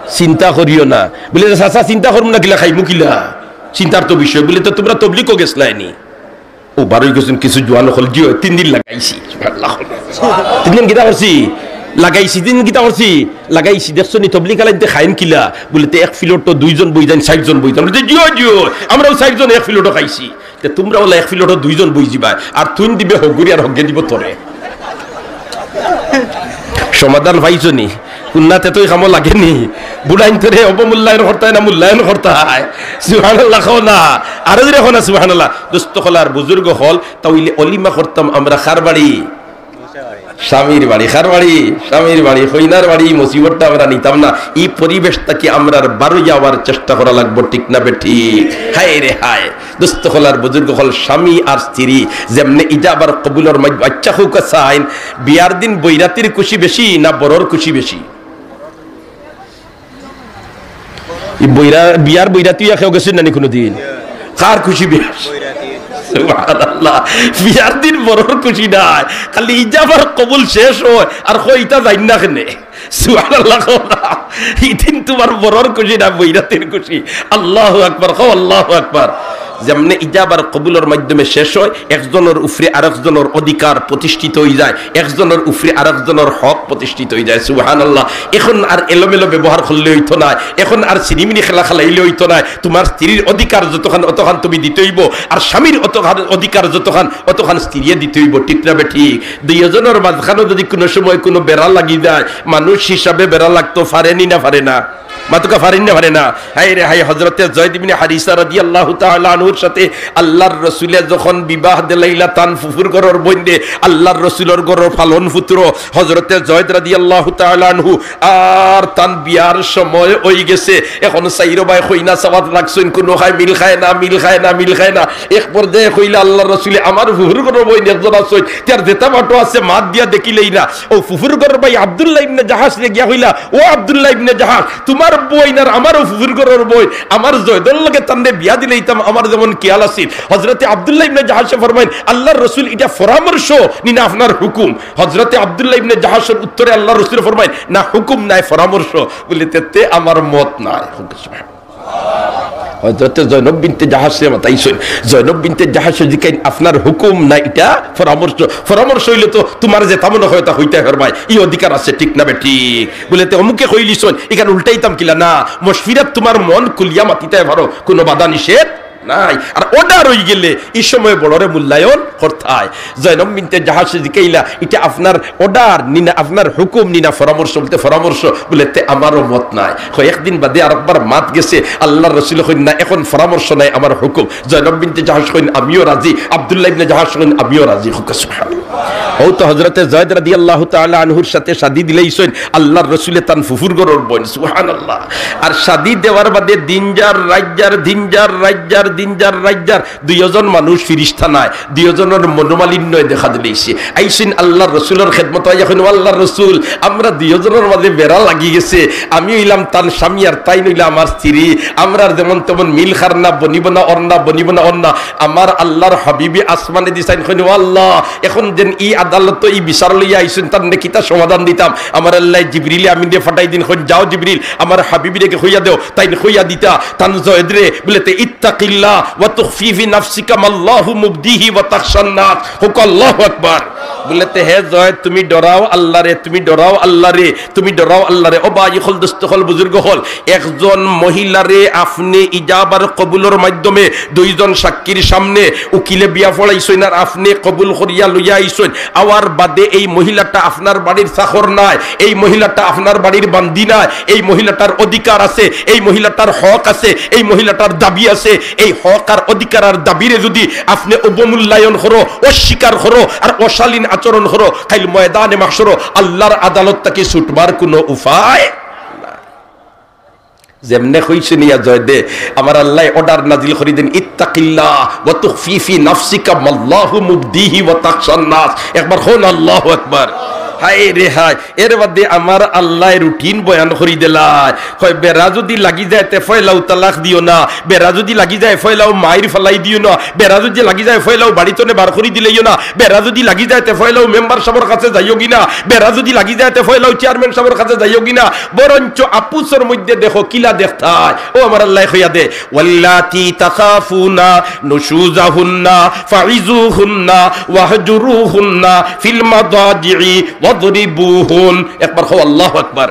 চিন্তা করিও না। বুলে, "চাচা, চিন্তা করমু না কিলা, খাইমু কিলা? চিন্তার তো বিষয়।" বুলে, "তো তুমরা তবলিগো গেছলায় নি?" অউ বারই গেছইন কিছু জোয়ান অকল, "জি অয়, তিন দিন লাগাইছি।" তিন দিন কিতা করছি? লাগাইছি। তিন দিন কিতা করছি? লাগাইছি। দেখছো নি তবলিগ আলাইন্তে খাইন কিলা? বুলে, "তে এক প্লেটো দুইজন বই যাইন, চাইরজন বই যাইন।" বুলে, "জি অয়, জি অয়, আমরাও চাইরজন এক প্লেটো খাইছি।" "তে তুমরা অলা এক প্লেটো দুইজন বই যিবায়, আর তুইন দিবে হগুরে আর হগে দিব তোরে।" সমাধান পাইছো নি? পুন্নাতে তো ই কামো লাগে নি। বুড়াইন্তরে অবমূল্যায়ন করতায় না মূল্যায়ন করতায়? সুবহানাল্লাহ কও না। আরো জোরে কও না সুবহানাল্লাহ। দোস্ত অকল আর বুজুর্গ অকল, তা অইলে অলিমা করতাম আমরা কার বাড়ি? স্বামীর বাড়ি। কার বাড়ি? স্বামীর বাড়ি। কইনার বাড়ি। মুসিবতটা আমরা নিতাম না। ই পরিবেশ থাকি আমরার বারই যাওয়ার চেষ্টা করা লাগবো, ঠিক না বেঠিক? হায় রে হায়। দোস্ত অকল আর বুজুর্গ অকল, স্বামী আর স্ত্রী যেমনে ইজাব আর কবুলর মাঝে বাচ্চা হউক চাইন, বিয়ার দিন বইরাতির খুশি বেশি না বরর খুশি বেশি? ই বইরা-, বিয়ার বইরাতি অইয়া কেউ গেছইন না নি কুনুদিন? কার খুশি বেশ? সুবহানাল্লাহ। বিয়ার দিন বরর খুশি নাই, খালি ইজাব আর কবুল শেষ অয়, আর কয়, "ইতা যাইন না কেনে?" সুবহানাল্লাহ কও না। ইদিন তুমার বরর খুশি না বইরাতির খুশি? আল্লাহু আকবার, কও আল্লাহু আকবার। যেমনে ইজাব আর কবুলর মাধ্যমে শেষ অয়, একজনর উপরে আরেকজনর অধিকার প্রতিষ্ঠিত অইযায়, একজনর উপরে আরেকজনর হক প্রতিষ্ঠিত অইযায়। সুবহানাল্লাহ। এখন আর এলোমেলো ব্যবহার করলে অইতো নায়, এখন আর ছিনিমিনি খেলা খেলাইলে অইতো নায়। তুমার স্ত্রীর অধিকার যতখান, অতখান তুমি দিতে অইবো, আর স্বামীর অতখান অধিকার যতখান, অতখান স্ত্রীয়ে দিতে অইবো। ঠিক না বেঠিক? দুইওজনর মাঝখানো যুদি কুনু সময় কুনু বেড়া লাগি যায়, মানুষ হিসাবে বেড়া লাগতো পারে নি না পারে না? মাতুক্কা পারে নি না পারে না? হায় রে হায়, হযরতে যায়েদ ইবনে হারিসা রাদিয়াল্লাহু তাআলা আনহুর সাথে আল্লাহর রসুলে যখন বিবাহ দিলাইলা তান ফুফুর ঘরর বইনরে, আল্লাহর রসুলর ঘরর পালন পুত্র হযরতে যায়েদ রাদিয়াল্লাহু তাআলা আনহু, আর তান বিয়ার সময় অইগেছে। এখন চাইরো ভাই কইনা চাওয়াত লাগছইন, কুনু খায় মিল খায় না, মিল খায় না, মিল খায় না। এক পর্যায়ে কইলা, "আল্লাহর রসুলে, আমার ফুফুর ঘরর বইন একজন আছইন, তার যেতা বাটো আছে মাত দিয়া দেখিলেই না।" অউ ফুফুর ঘরর ভাই আব্দুল্লাহ ইবনে জাহাশরে গিয়া কইলা, "ও আব্দুল্লাহ ইবনে জাহাশ, তুমার বইন আর আমারও ফুফুর ঘরর বইন, আমার যায়েদর লগে তানরে বিয়া দিলাইতাম, আমার যেমন খিয়াল আছিল।" হযরতে আব্দুল্লাহ ইবনে জাহাশে ফরমাইন, "আল্লাহর রসুল, ইটা পরামর্শ নি না আপনার হুকুম?" হযরতে আব্দুল্লাহ ইবনে জাহাশর উত্তরে আল্লাহর রসুলে ফরমাইন, "না, হুকুম নায়, পরামর্শ।" বুলে, "তেতে আমার মত নাই।" হযরতে জয়নব বিনতে জাহাশরে মাতাইছইন। জয়নব বিনতে জাহাশে জিকাইন, "আপনার হুকুম না ইটা পরামর্শ? পরামর্শ অইলে তো তুমার যেটা মনে অয় তা কইতায় পারবায়, ই অধিকার আছে, ঠিক না বেঠিক?" বুলে, "তে অমুকে কইলিছইন, ইখান উল্টাইতাম কিলা?" "না, মশফিরাত তুমার মন খুলিয়া মাতিতায় পারো, কুনু বাধা নিষেধ নাই।" আর order অইগেলে ই সময় বড়রে মূল্যায়ন করতায়। জয়নব বিনতে জাহাশে জিকাইলা, "ইটা আপনার order নি না, আপনার হুকুম নি না পরামর্শ?" বুলতে, "পরামর্শ।" বুলে, "তে আমারও মত নাই।" কয়েকদিন বাদে আরকবার মাত গেছে, আল্লার রসুলে কইন, "না, এখন পরামর্শ নাই, আমার হুকুম।" জয়নব বিনতে জাহাশ কইন, "আমিও রাজি।" আব্দুল্লাহ ইবনে জাহাশ কইন, "আমিও রাজি।" কউক্কা সুবহানাল্লাহ। অউ তো হযরতে যায়েদ রাদিয়াল্লাহু তাআলা আনহুর সাথে শাদি দিলাইছইন আল্লার রসুলে তান ফুফুর ঘরর বইন, সুবহানাল্লাহ। আর শাদি দেওয়ার বাদে দিন যার রাইত যার, দিন যার রাইত যার, দিন যার রাইত যার, দুইওজন মানুষ ফিরিস্তা নায়, দুইওজনর মনোমালিন্যয় দেখা দিলাইছে। আইছইন আল্লার রসুলর খেদমতো, আইয়া কইন, "ও আল্লার রসুল, আমরা দুইওজনর মাঝে বেড়া লাগি গেছে, আমি অইলাম তান স্বামী আর তাইন অইলা আমার স্ত্রী, আমরার যেমন তেমন মিল খার না, বনিব না অর না, বনিব না অর না।" আমার আল্লার হাবিবে আসমানেদি চাইন, কইন, "ও আল্লাহ, এখন যেন ই আদালতো ই বিচার লইয়া আইছইন, তানরে কিতা সমাধান দিতাম?" আমার আল্লায় জিবরিলে আমিনরে ফাটাই দিন, কইন, "যাও জিবরিল, আমার হাবিবরে গিয়া কইয়া দেও, তাইন কইয়া দিতা, তান যায়েদরে।" বুলে, "তে ইত্তাকিল্লাহ ওয়া তুখফি ফি নাফসিকা মাল্লাহু মুবদিহি ওয়া তাখশান নাস।" কউক্কা আল্লাহু আকবার। বুলে, "তে হে যায়েদ, তুমি ডরাও আল্লারে, তুমি ডরাও আল্লারে, তুমি ডরাও আল্লারে।" ও ভাই অকল, দোস্ত অকল, বুজুর্গ অকল, একজন মহিলারে আপনে ইজাবার কবুলর মাধ্যমে দুইজন সাক্ষীর সামনে উকিলে বিয়া পড়াইছইন আর আপনে কবুল করিয়া লইয়া আইছইন, আওয়ার বাদে এই মহিলাটা আপনার বাড়ির চাকর নায়, এই মহিলাটা আপনার বাড়ির বান্দি নায়, এই মহিলাটার অধিকার আছে, এই মহিলাটার হক আছে, এই মহিলাটার দাবি আছে। এই হক আর অধিকার আর দাবিরে যুদি আপনে অবমূল্যায়ন করো, অস্বীকার করো আর অশালীন আচরণ করো, কাইল ময়দানে মাহশরো আল্লার আদালত থাকি ছুটবার কুনু উপায় নাই। যেমনে কইছইন ইয়া যায়েদে, আমার আল্লায় order নাজিল করি দেন, "ইত্তাকিল্লাহ ওয়া তুখফি ফি নাফসিকা মাল্লাহু মুবদিহি ওয়া তাখশান নাস।" একবার কউন আল্লাহু আকবার। হায় রে হায়, এর বাদে আমার আল্লায় routine বয়ান করি দিলায়। কয়, "বেড়া যুদি লাগি যায় তে ফয়লাউ তালাক দিও না, বেড়া যুদি লাগি যায় ফয়লাউ মাইর ফালাই দিও না, বেড়া যুদি লাগি যায় ফয়লাউ বাড়ি তনে বার করি দিলাইও না, বেড়া যুদি লাগি যায় তে ফয়লাউ মেম্বার সাবর কাছে যাইওগি না, বেড়া যুদি লাগি যায় তে ফয়লাউ চেয়ারম্যান সাবর কাছে যাইওগি না, বরঞ্চ আপুসর মধ্যে দেখো কিলা দেখতায়।" ও আমার আল্লায় কইয়া দে, "ওয়াল্লাতি তাখাফুনা নুশুজাহুন্না ফাইজুহুন্না ওয়াহজুরুহুন্না ফিল মাদাজিই ওয়াদরিবুহুন।" একবার কও, আল্লাহু আকবার।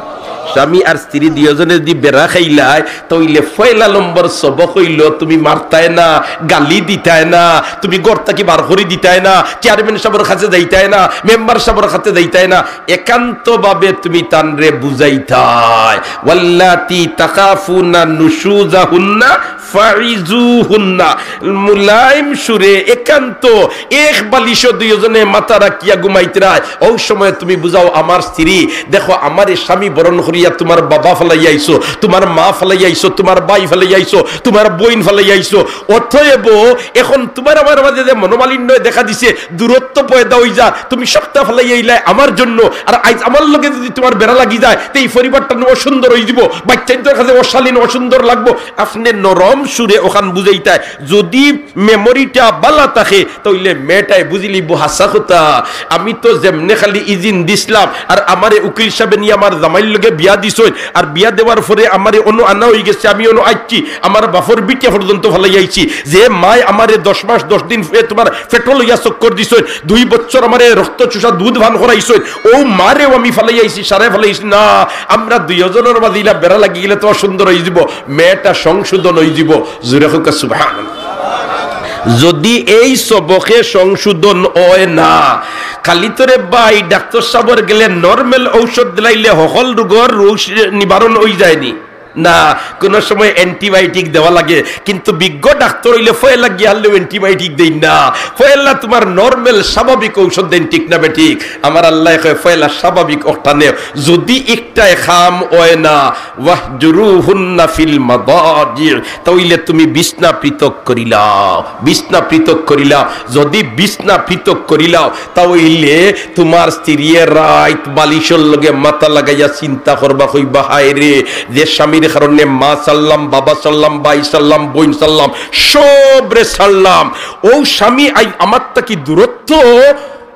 স্বামী আর স্ত্রী দুইওজনে যুদি বেড়া খাইলায়, তাইলে পয়লা নম্বর সবক অইলো, তুমি মারতায় না, গালি দিতায় না, তুমি ঘর থাকি বার করি দিতায় না, চেয়ারম্যান সাবর কাছে যাইতায় না, মেম্বার সাবর কাছে যাইতায় না, একান্তভাবে তুমি তানরে বুঝাইতায়। "ওয়াল্লাতি তাখাফুনা নুশুজাহুন্না ফাইজুহুন্না।" মুলায়েম সুরে একান্ত এক বালিশো দুইওজনে মাথা রাখিয়া ঘুমাইতরায়। অউ সময় তুমি বুঝাও, "আমার স্ত্রী, দেখো, আমারে স্বামী বরণ করিয়া তুমার বাবা ফালাইয়া আইছো, তুমার মা ফালাইয়া আইছো, তুমার ভাই ফালাইয়া আইছো, তুমার বইন ফালাইয়া আইছো। অতএব এখন তুমার আমার মাঝে যে মনোমালিন্য দেখা দিছে, দূরত্ব পয়দা অইযার, তুমি সবটা ফালাইয়া আইলায় আমার জন্য, আর আইজ আমার লগে যুদি তুমার বেড়া লাগি যায়, তে ই পরিবারটা নু অসুন্দর অইযিবো, বাইচ্চাইন্তর কাছে অশালীন অসুন্দর লাগবো।" আপনে নরম সুরে অখান বুঝাইতায়, যুদি মেমোরিটা বালা থাকে, তাইলে মেয়েটায় বুঝিলিবো হাছা কথা। আমি তো যেমনে খালি ইজিন দিছলাম, আর আমারে উকিল সাবে নিয়া আমার জামাইর লগে বিয়া দিছইন, আর বিয়া দেওয়ার পরে আমারে অনো আনা অইগেছে, আমি অনো আইছি, আমার বাফর বিটিয়া পর্যন্ত ফালাই আইছি। যে মায় আমারে দশ মাস দশ দিন ফে-, তুমার পেটো লইয়া চক্কর দিছইন, দুই বছর আমারে রক্ত চুষা দুধ পান করাইছইন, অউ মারেও আমি ফালাই আইছি, সারায় ফালাই আইছি না। আমরা দুইওজনর মাঝে ইলা বেড়া লাগি গেলে তো সুন্দর অইযিবো, মেয়েটা সংশোধন অইযিবো। জোরে কউক্কা সুবহানাল্লাহ। যুদি এই সবকে সংশোধন অয় না, খালি তো রে ভাই ডাক্তর সাবর গেলে নরমাল ঔষধ দিলাইলে হকল রোগর রোগ নিবারণ অইযায়নি। না, কুনু সময় antibiotic দেওয়া লাগে, কিন্তু বিজ্ঞ ডাক্তর অইলে পয়লা গিয়া হারলেও antibiotic দেইন না। পয়লা তুমার নরমাল স্বাভাবিক ঔষধ দেইন, ঠিক না বেঠিক? আমার আল্লায় কয়, পয়লা স্বাভাবিক অকটা নেও। যুদি একটায় কাম অয় না, "ওয়াহজুরুহুন্না ফিল মাদাজি", তাইলে তুমি বিছনা পৃথক করিলাও, বিছনা পৃথক করিলাও। যুদি বিছনা পৃথক করিলাও, তাইলে তুমার স্ত্রীয়ে রাইত বালিশর লগে মাথা লাগাইয়া চিন্তা করবা, কইবা, "হায় রে, যে স্বামীর কারণে মা ছাড়লাম, বাবা ছাড়লাম, ভাই ছাড়লাম, বইন ছাড়লাম, সবরে ছাড়লাম। অউ স্বামী আইজ আমার থাকি দূরত্ব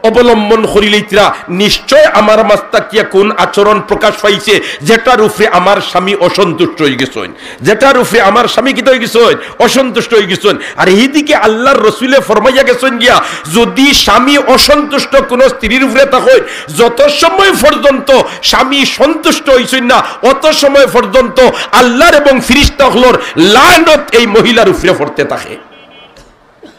অবলম্বন করিলিতরা, নিশ্চয় আমার মাজ থাকিয়া কুন আচরণ প্রকাশ পাইছে, যেটার উপরে আমার স্বামী অসন্তুষ্ট অইগেছইন, যেটার উপরে আমার স্বামী কিতা অইগেছইন? অসন্তুষ্ট অইগেছইন। আর হিদিকে আল্লার রসুলে ফরমাইয়া গেছইন গিয়া, যুদি স্বামী অসন্তুষ্ট কুনু স্ত্রীর উপরে থাকইন, যত সময় পর্যন্ত স্বামী সন্তুষ্ট অইছইন না, অত সময় পর্যন্ত আল্লার এবং ফিরিস্তা অকলর লানত এই মহিলার উপরে পড়তে থাকে।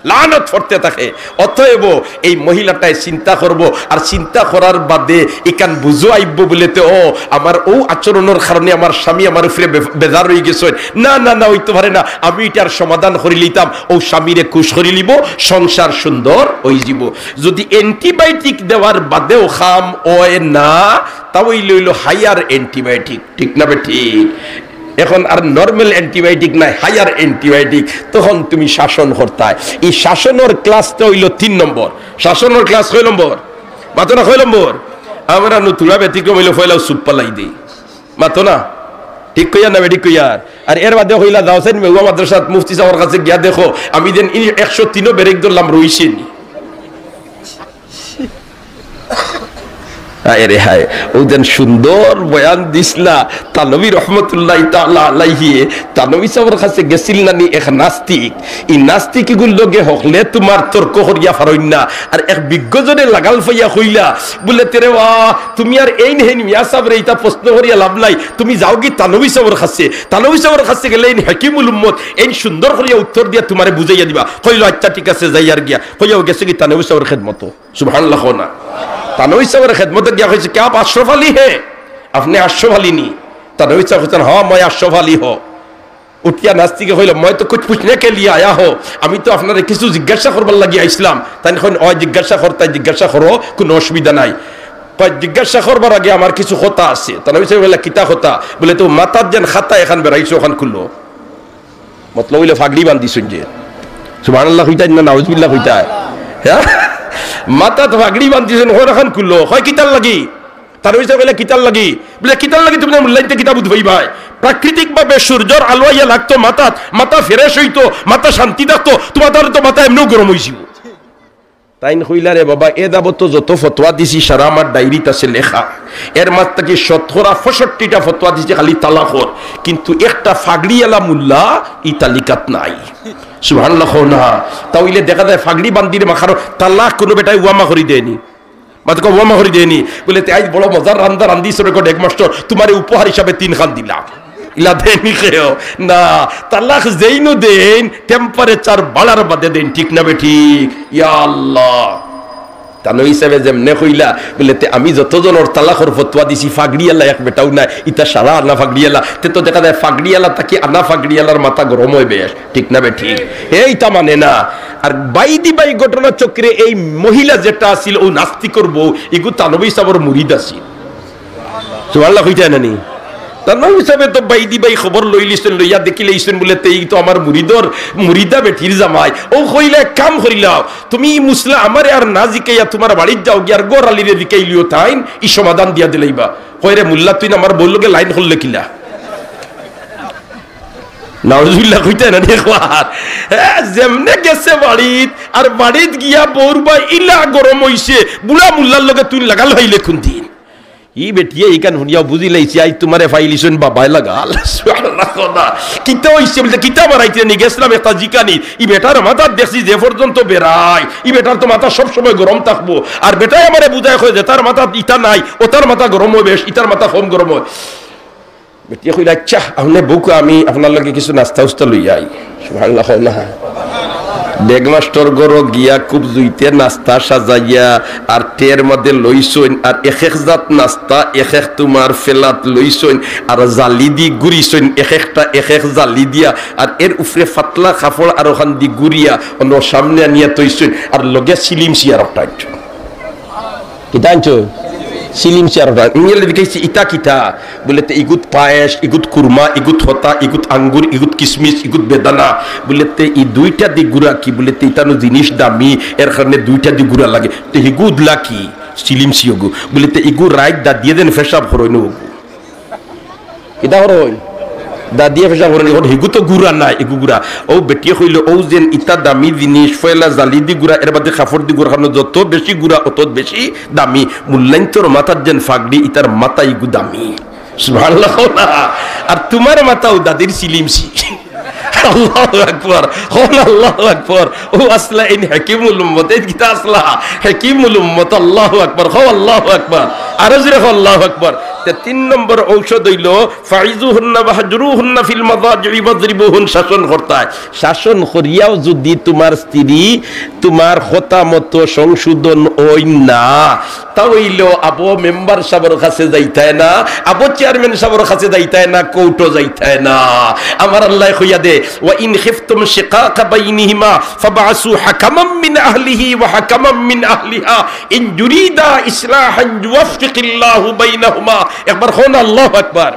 লানত পড়তে থাকে। অতএব এই মহিলাটায় চিন্তা করবো, আর চিন্তা করার বাদে ইখান বুঝো আইবো বুলেতে, ও, আমার অউ আচরণর কারণে আমার স্বামী আমার উপরে বে-, বেজার অইগেছইন। না, না, না, অইতো পারে না, আমি ইটার সমাধান করিলিতাম, অউ স্বামীরে খুশ করিলিবো, সংসার সুন্দর অইযিবো। যুদি antibiotic দেওয়ার বাদেও কাম অয় না, তা অইলে অইলো higher antibiotic, ঠিক না বেঠিক? এখন আর normal antibiotic নায়, higher antibiotic। তখন তুমি শাসন করতায়। ই শাসনর class-টা অইলো তিন নম্বর। শাসনর class কয় নম্বর? মাতো না, কয় নম্বর? আমরা নতুরা ব্যতিক্রম অইলো পয়লাউ চুপ পালাই দেই। মাতো না? ঠিক কইয়ার না বেঠিক কইয়ার? আর এর বাদে কইলা, যাওছইন মেঘুয়া মাদ্রাসাত মুফতি সাবর কাছে গিয়া দেখো, আমি যেন ই একশো তিনও ব্রেক ধরলাম, রইছে নি। হায় রে হায়, অউ যেন সুন্দর বয়ান দিছলা থানভী রহমতুল্লাহি তাআলা আলাইহি। থানভী সাবর কাছে গেছিল না নি এক নাস্তিক? ই নাস্তিক ইগুর লগে হকলে তুমার তর্ক করিয়া পারইন না। আর এক বিজ্ঞজনে লাগাল পাইয়া কইলা, বুলে, "তেরে বা, তুমি আর এইন হেইন মিয়া সাবরে ইতা প্রশ্ন করিয়া লাভ নাই, তুমি যাওগি থানভী সাবর কাছে। থানভী সাবর কাছে গেলে এইন হাকিমুল উম্মত, এইন সুন্দর করিয়া উত্তর দিয়া তুমারে বুঝাইয়া দিবা।" কইলো, "আইচ্ছা, ঠিক আছে, যাইয়ার গিয়া।" কইয়াউ গেছেগি থানভী সাবর খেদমতো। সুবহানাল্লাহ কও না। থানভী সাবর খেদমতো গিয়া কইছে, "কে আপ আশরাফ আলী হে? আপনে আশরাফ আলী নি?" থানভী সাব কইছইন, "হ্যাঁ, মই আশরাফ আলী হো।" উঠিয়া নাস্তিকে কইলো, "মই তো কুছ পুছনে কে লিয়ে আয়া হো, আমি তো আপনারে কিছু জিজ্ঞাসা করবার লাগি আইছলাম।" তাইন কইন, "অয়, জিজ্ঞাসা করতায়, জিজ্ঞাসা করো, কুনু অসুবিধা নাই।" কয়, "জিজ্ঞাসা করবার আগে আমার কিছু কথা আছে।" থানভী সাবে কইলা, "কিতা কথা?" বুলে, "তো মাথাত যেন খাতা এখান বেড়াইছো, অখান খুলো।" মতলব অইলো ফাগড়ি বান্ধিছইন যে। সুবহানাল্লাহ কইতায় না নাউজুবিল্লাহ কইতায়? হ্যাঁ? মাথাত ফাগড়ি বান্ধিছইন, কয়, "অখান খুলো।" কয়, "কিতার লাগি?" থানভী সাবে কইলা, "কিতার লাগি?" বুলে, "কিতার লাগি তুমি না মূল্যায়িত কিতা বুঝ পাইবায়? প্রাকৃতিকভাবে সূর্যর আলো আইয়া লাগতো মাথাত, মাথা fresh অইতো, মাথা শান্তি থাকতো, তুমার তো মাথা এমনেউ গরম অইযিবো।" তাইন কইলা, "রে বাবা, এ যাবত যত ফতোয়া দিছি সারা আমার ডায়েরিত আছে লেখা। এর মাঝ থাকি শতকরা পঁয়ষট্টিটা ফতোয়া দিছি খালি তালাকর, কিন্তু একটা ফাগড়িআলা মুল্লা ই তালিকাত নাই।" সুবহানাল্লাহ কও না। তা অইলে দেখা যায় ফাগড়ি বান্ধিরে মাখানো তালাক কুনু বেটায় ওয়ামা করি দেয়নি। মাতো কও, ওয়ামা করি দেয়নি। বুলে, "তে আইজ বড় মজার রান্দা রান্ধিছো রে গো ডেগ মাস্টর, তুমারে উপহার হিসাবে তিনখান দিলাম।" ইলা দেয়নি কেউ। না, তালাক যেইনও দেইন, temperature বাড়ার বাদে দেইন, ঠিক না বেঠিক? ইয়া আল্লাহ। থানভী সাবে যেমনে কইলা, বুলে, "তে আমি যত জনর তালাকর ফতোয়া দিছি, ফাগড়িআলা এক বেটাও নাই, ইতা সারা আনা ফাগড়িআলা।" তে তো দেখা যায় ফাগড়িআলা থাকি আনা ফাগড়িআলার মাথা গরম অয় বেশ। ঠিক না বেঠিক? হে, ইতা মানে না। আর বায়দি বায়ি ঘটনা চক্রে এই মহিলা যেটা আছিল, অউ নাস্তিকর বউ, ইগু থানভী সাবর মুরিদ আছিল। সুবহানাল্লাহ কইতায় না নি? থানভী সাবে তো বায়দি বায়ি খবর লইলিছইন, লইয়া দেখিলাইছইন বুলে, "তে ই তো আমার মুরিদর, মুরিদা বেটির জামাই।" অউ কইলা, "এক কাম করিলাও, তুমি ই মুসলা আমারে আর না জিকাইয়া তুমার বাড়িত যাওগি, আর ঘর আলিরে জিকাইলিও, তাইন ই সমাধান দিয়া দিলাইবা।" কয়, "রে মুল্লা, তুইন আমার বউর লগে লাইন করলে কিলা?" নাউজুবিল্লাহ কইতায় না নি একবার? হ্যাঁ, যেমনে গেছে বাড়িত, আর বাড়িত গিয়া বউর বায় ইলা গরম অইছে, বুড়া মুল্লার লগে তুইন লাগাল পাইলে কুনদিন? ই বেটিয়ে ইখান হুনিয়াউ বুঝিলাইছে, আইজ তুমারে পাইলিছইন বাবায় লাগাল। সুবহানাল্লাহ। কিতা অইছে বুলে, "কিতা বাড়াইতে নি গেছলাম একটা জিকানি, ই বেটার মাথাত দেখছি যে পর্যন্ত বেড়ায়, ই বেটার তো মাথা সব সময় গরম থাকবো, আর বেটায় আমারে বুঝায় কয় যেটার মাথাত ইটা নাই, ওটার মাথা গরম অয় বেশ, ইটার মাথা কম গরম অয়।" বেটিয়ে কইলা, "আইচ্ছা, আপনে বউক্কা, আমি আপনার লাগি কিছু নাস্তা উস্তা লইয়া আই।" সুবহানাল্লাহ কও না। ডেগ মাস্টর ঘরো গিয়া খুব জুইতে নাস্তা সাজাইয়া আর ট্রের মাঝে লইছইন, আর এক এক জাত নাস্তা এক এক তুমার ফেলাত লইছইন, আর জালি দি গুড়িছইন, এক একটা এক এক জালি দিয়া, আর এর উপরে পাতলা কাপড় আর অখান দি গুড়িয়া অনো সামনে আনিয়া থইছইন, আর লগে সিলিম চেয়ার একটা আনছইন। কিতা আনছো? সিলিম চেয়ার ওটা। ইংরেজি লিখাইছে, "ইতা কিতা?" বুলে, "তে ইগুত পায়েস, ইগুত কুরমা, ইগুত হতা, ইগুত আঙ্গুর, ইগুত কিসমিস, ইগুত বেদানা।" বুলে, "তে ই দুইটা দি গুড়া কি?" বুলে, "তে ইতানো জিনিস দামি, এর কারণে দুইটা দি গুড়া লাগে।" "তে হিগু উদলা কি?" সিলিম সিওগু। বুলে, "তে ইগু রাইত দাদিয়ে যেন পেশাব করইন অগু।" কিতা করইন? দাদিয়ে পেশাব করইন, অখন হিগু তো গুড়া নায়, ইগু গুড়া। অউ বেটিয়ে কইলো, অউ যেন ইতা দামি জিনিস, ফয়লা জালি দি গুড়া, এর বাদে কাপড় দি গুড়া, কারণ যত বেশি গুড়া, অত বেশি দামি। মুল্লাইন্তর মাথার যেন ফাগড়ি, ইতার মাথা ইগু দামি। সুবহানাল্লাহ কও না। আর তুমার মাথাও দাদির সিলিমসি। আল্লাহু আকবার। কও না আল্লাহু আকবার। অউ আছলা এইন হাকিমুল উম্মত, এইন কিতা আছলা? হাকিমুল উম্মত। আল্লাহু আকবার। কও আল্লাহু আকবার। আরো জোরে কও আল্লাহু আকবার। তে তিন নম্বর ঔষধ অইলো, "ফাইজুহুন্না ওয়াহজুরুহুন্না ফিল মাদাজিই ওয়াজরিবুহুন", শাসন করতায়। শাসন করিয়াও যুদি তুমার স্ত্রী তুমার কথা মতো সংশোধন অইন না, তা অইলো আবো মেম্বার সাবর কাছে যাইতায় না, আবো চেয়ারম্যান সাবর কাছে যাইতায় না, কোর্টো যাইতায় না। আমার আল্লায় কইয়া দে, "ওয়া ইন খিফতুম শিকাকা বাইনিহিমা ফাবআসু হাকামান মিন আহলিহি ওয়া হাকামান মিন আহলিহা ইন ইউরিদা ইসলাহান ইউওয়াফফিকিল্লাহু বাইনাহুমা।" একবার কও না আল্লাহু আকবার।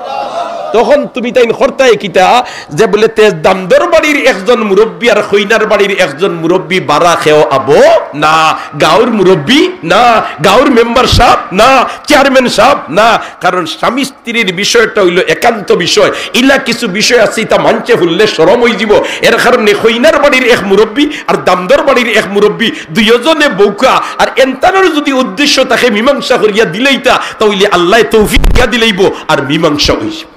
তখন তুমি তাইন করতায় কিতা? যে বুলে তে দামদর বাড়ির একজন মুরব্বি আর কইনার বাড়ির একজন মুরব্বি বারা কেউ আবো না, গাউর মুরব্বি না, গাউর মেম্বার সাব না, চেয়ারম্যান সাব না, কারণ স্বামী স্ত্রীর বিষয়টা অইলো একান্ত বিষয়। ইলা কিছু বিষয় আছে, ইতা মানষে হুনলে শরম অইযিবো। এর কারণে কইনার বাড়ির এক মুরব্বি আর দামদর বাড়ির এক মুরব্বি, দুইওজনে বউকা, আর এনতানর যুদি উদ্দেশ্য থাকে মীমাংসা করিয়া দিলাইতা, তা অইলে আল্লায় তৌফিক দিয়া দিলাইবো, আর মীমাংসা অইযিবো।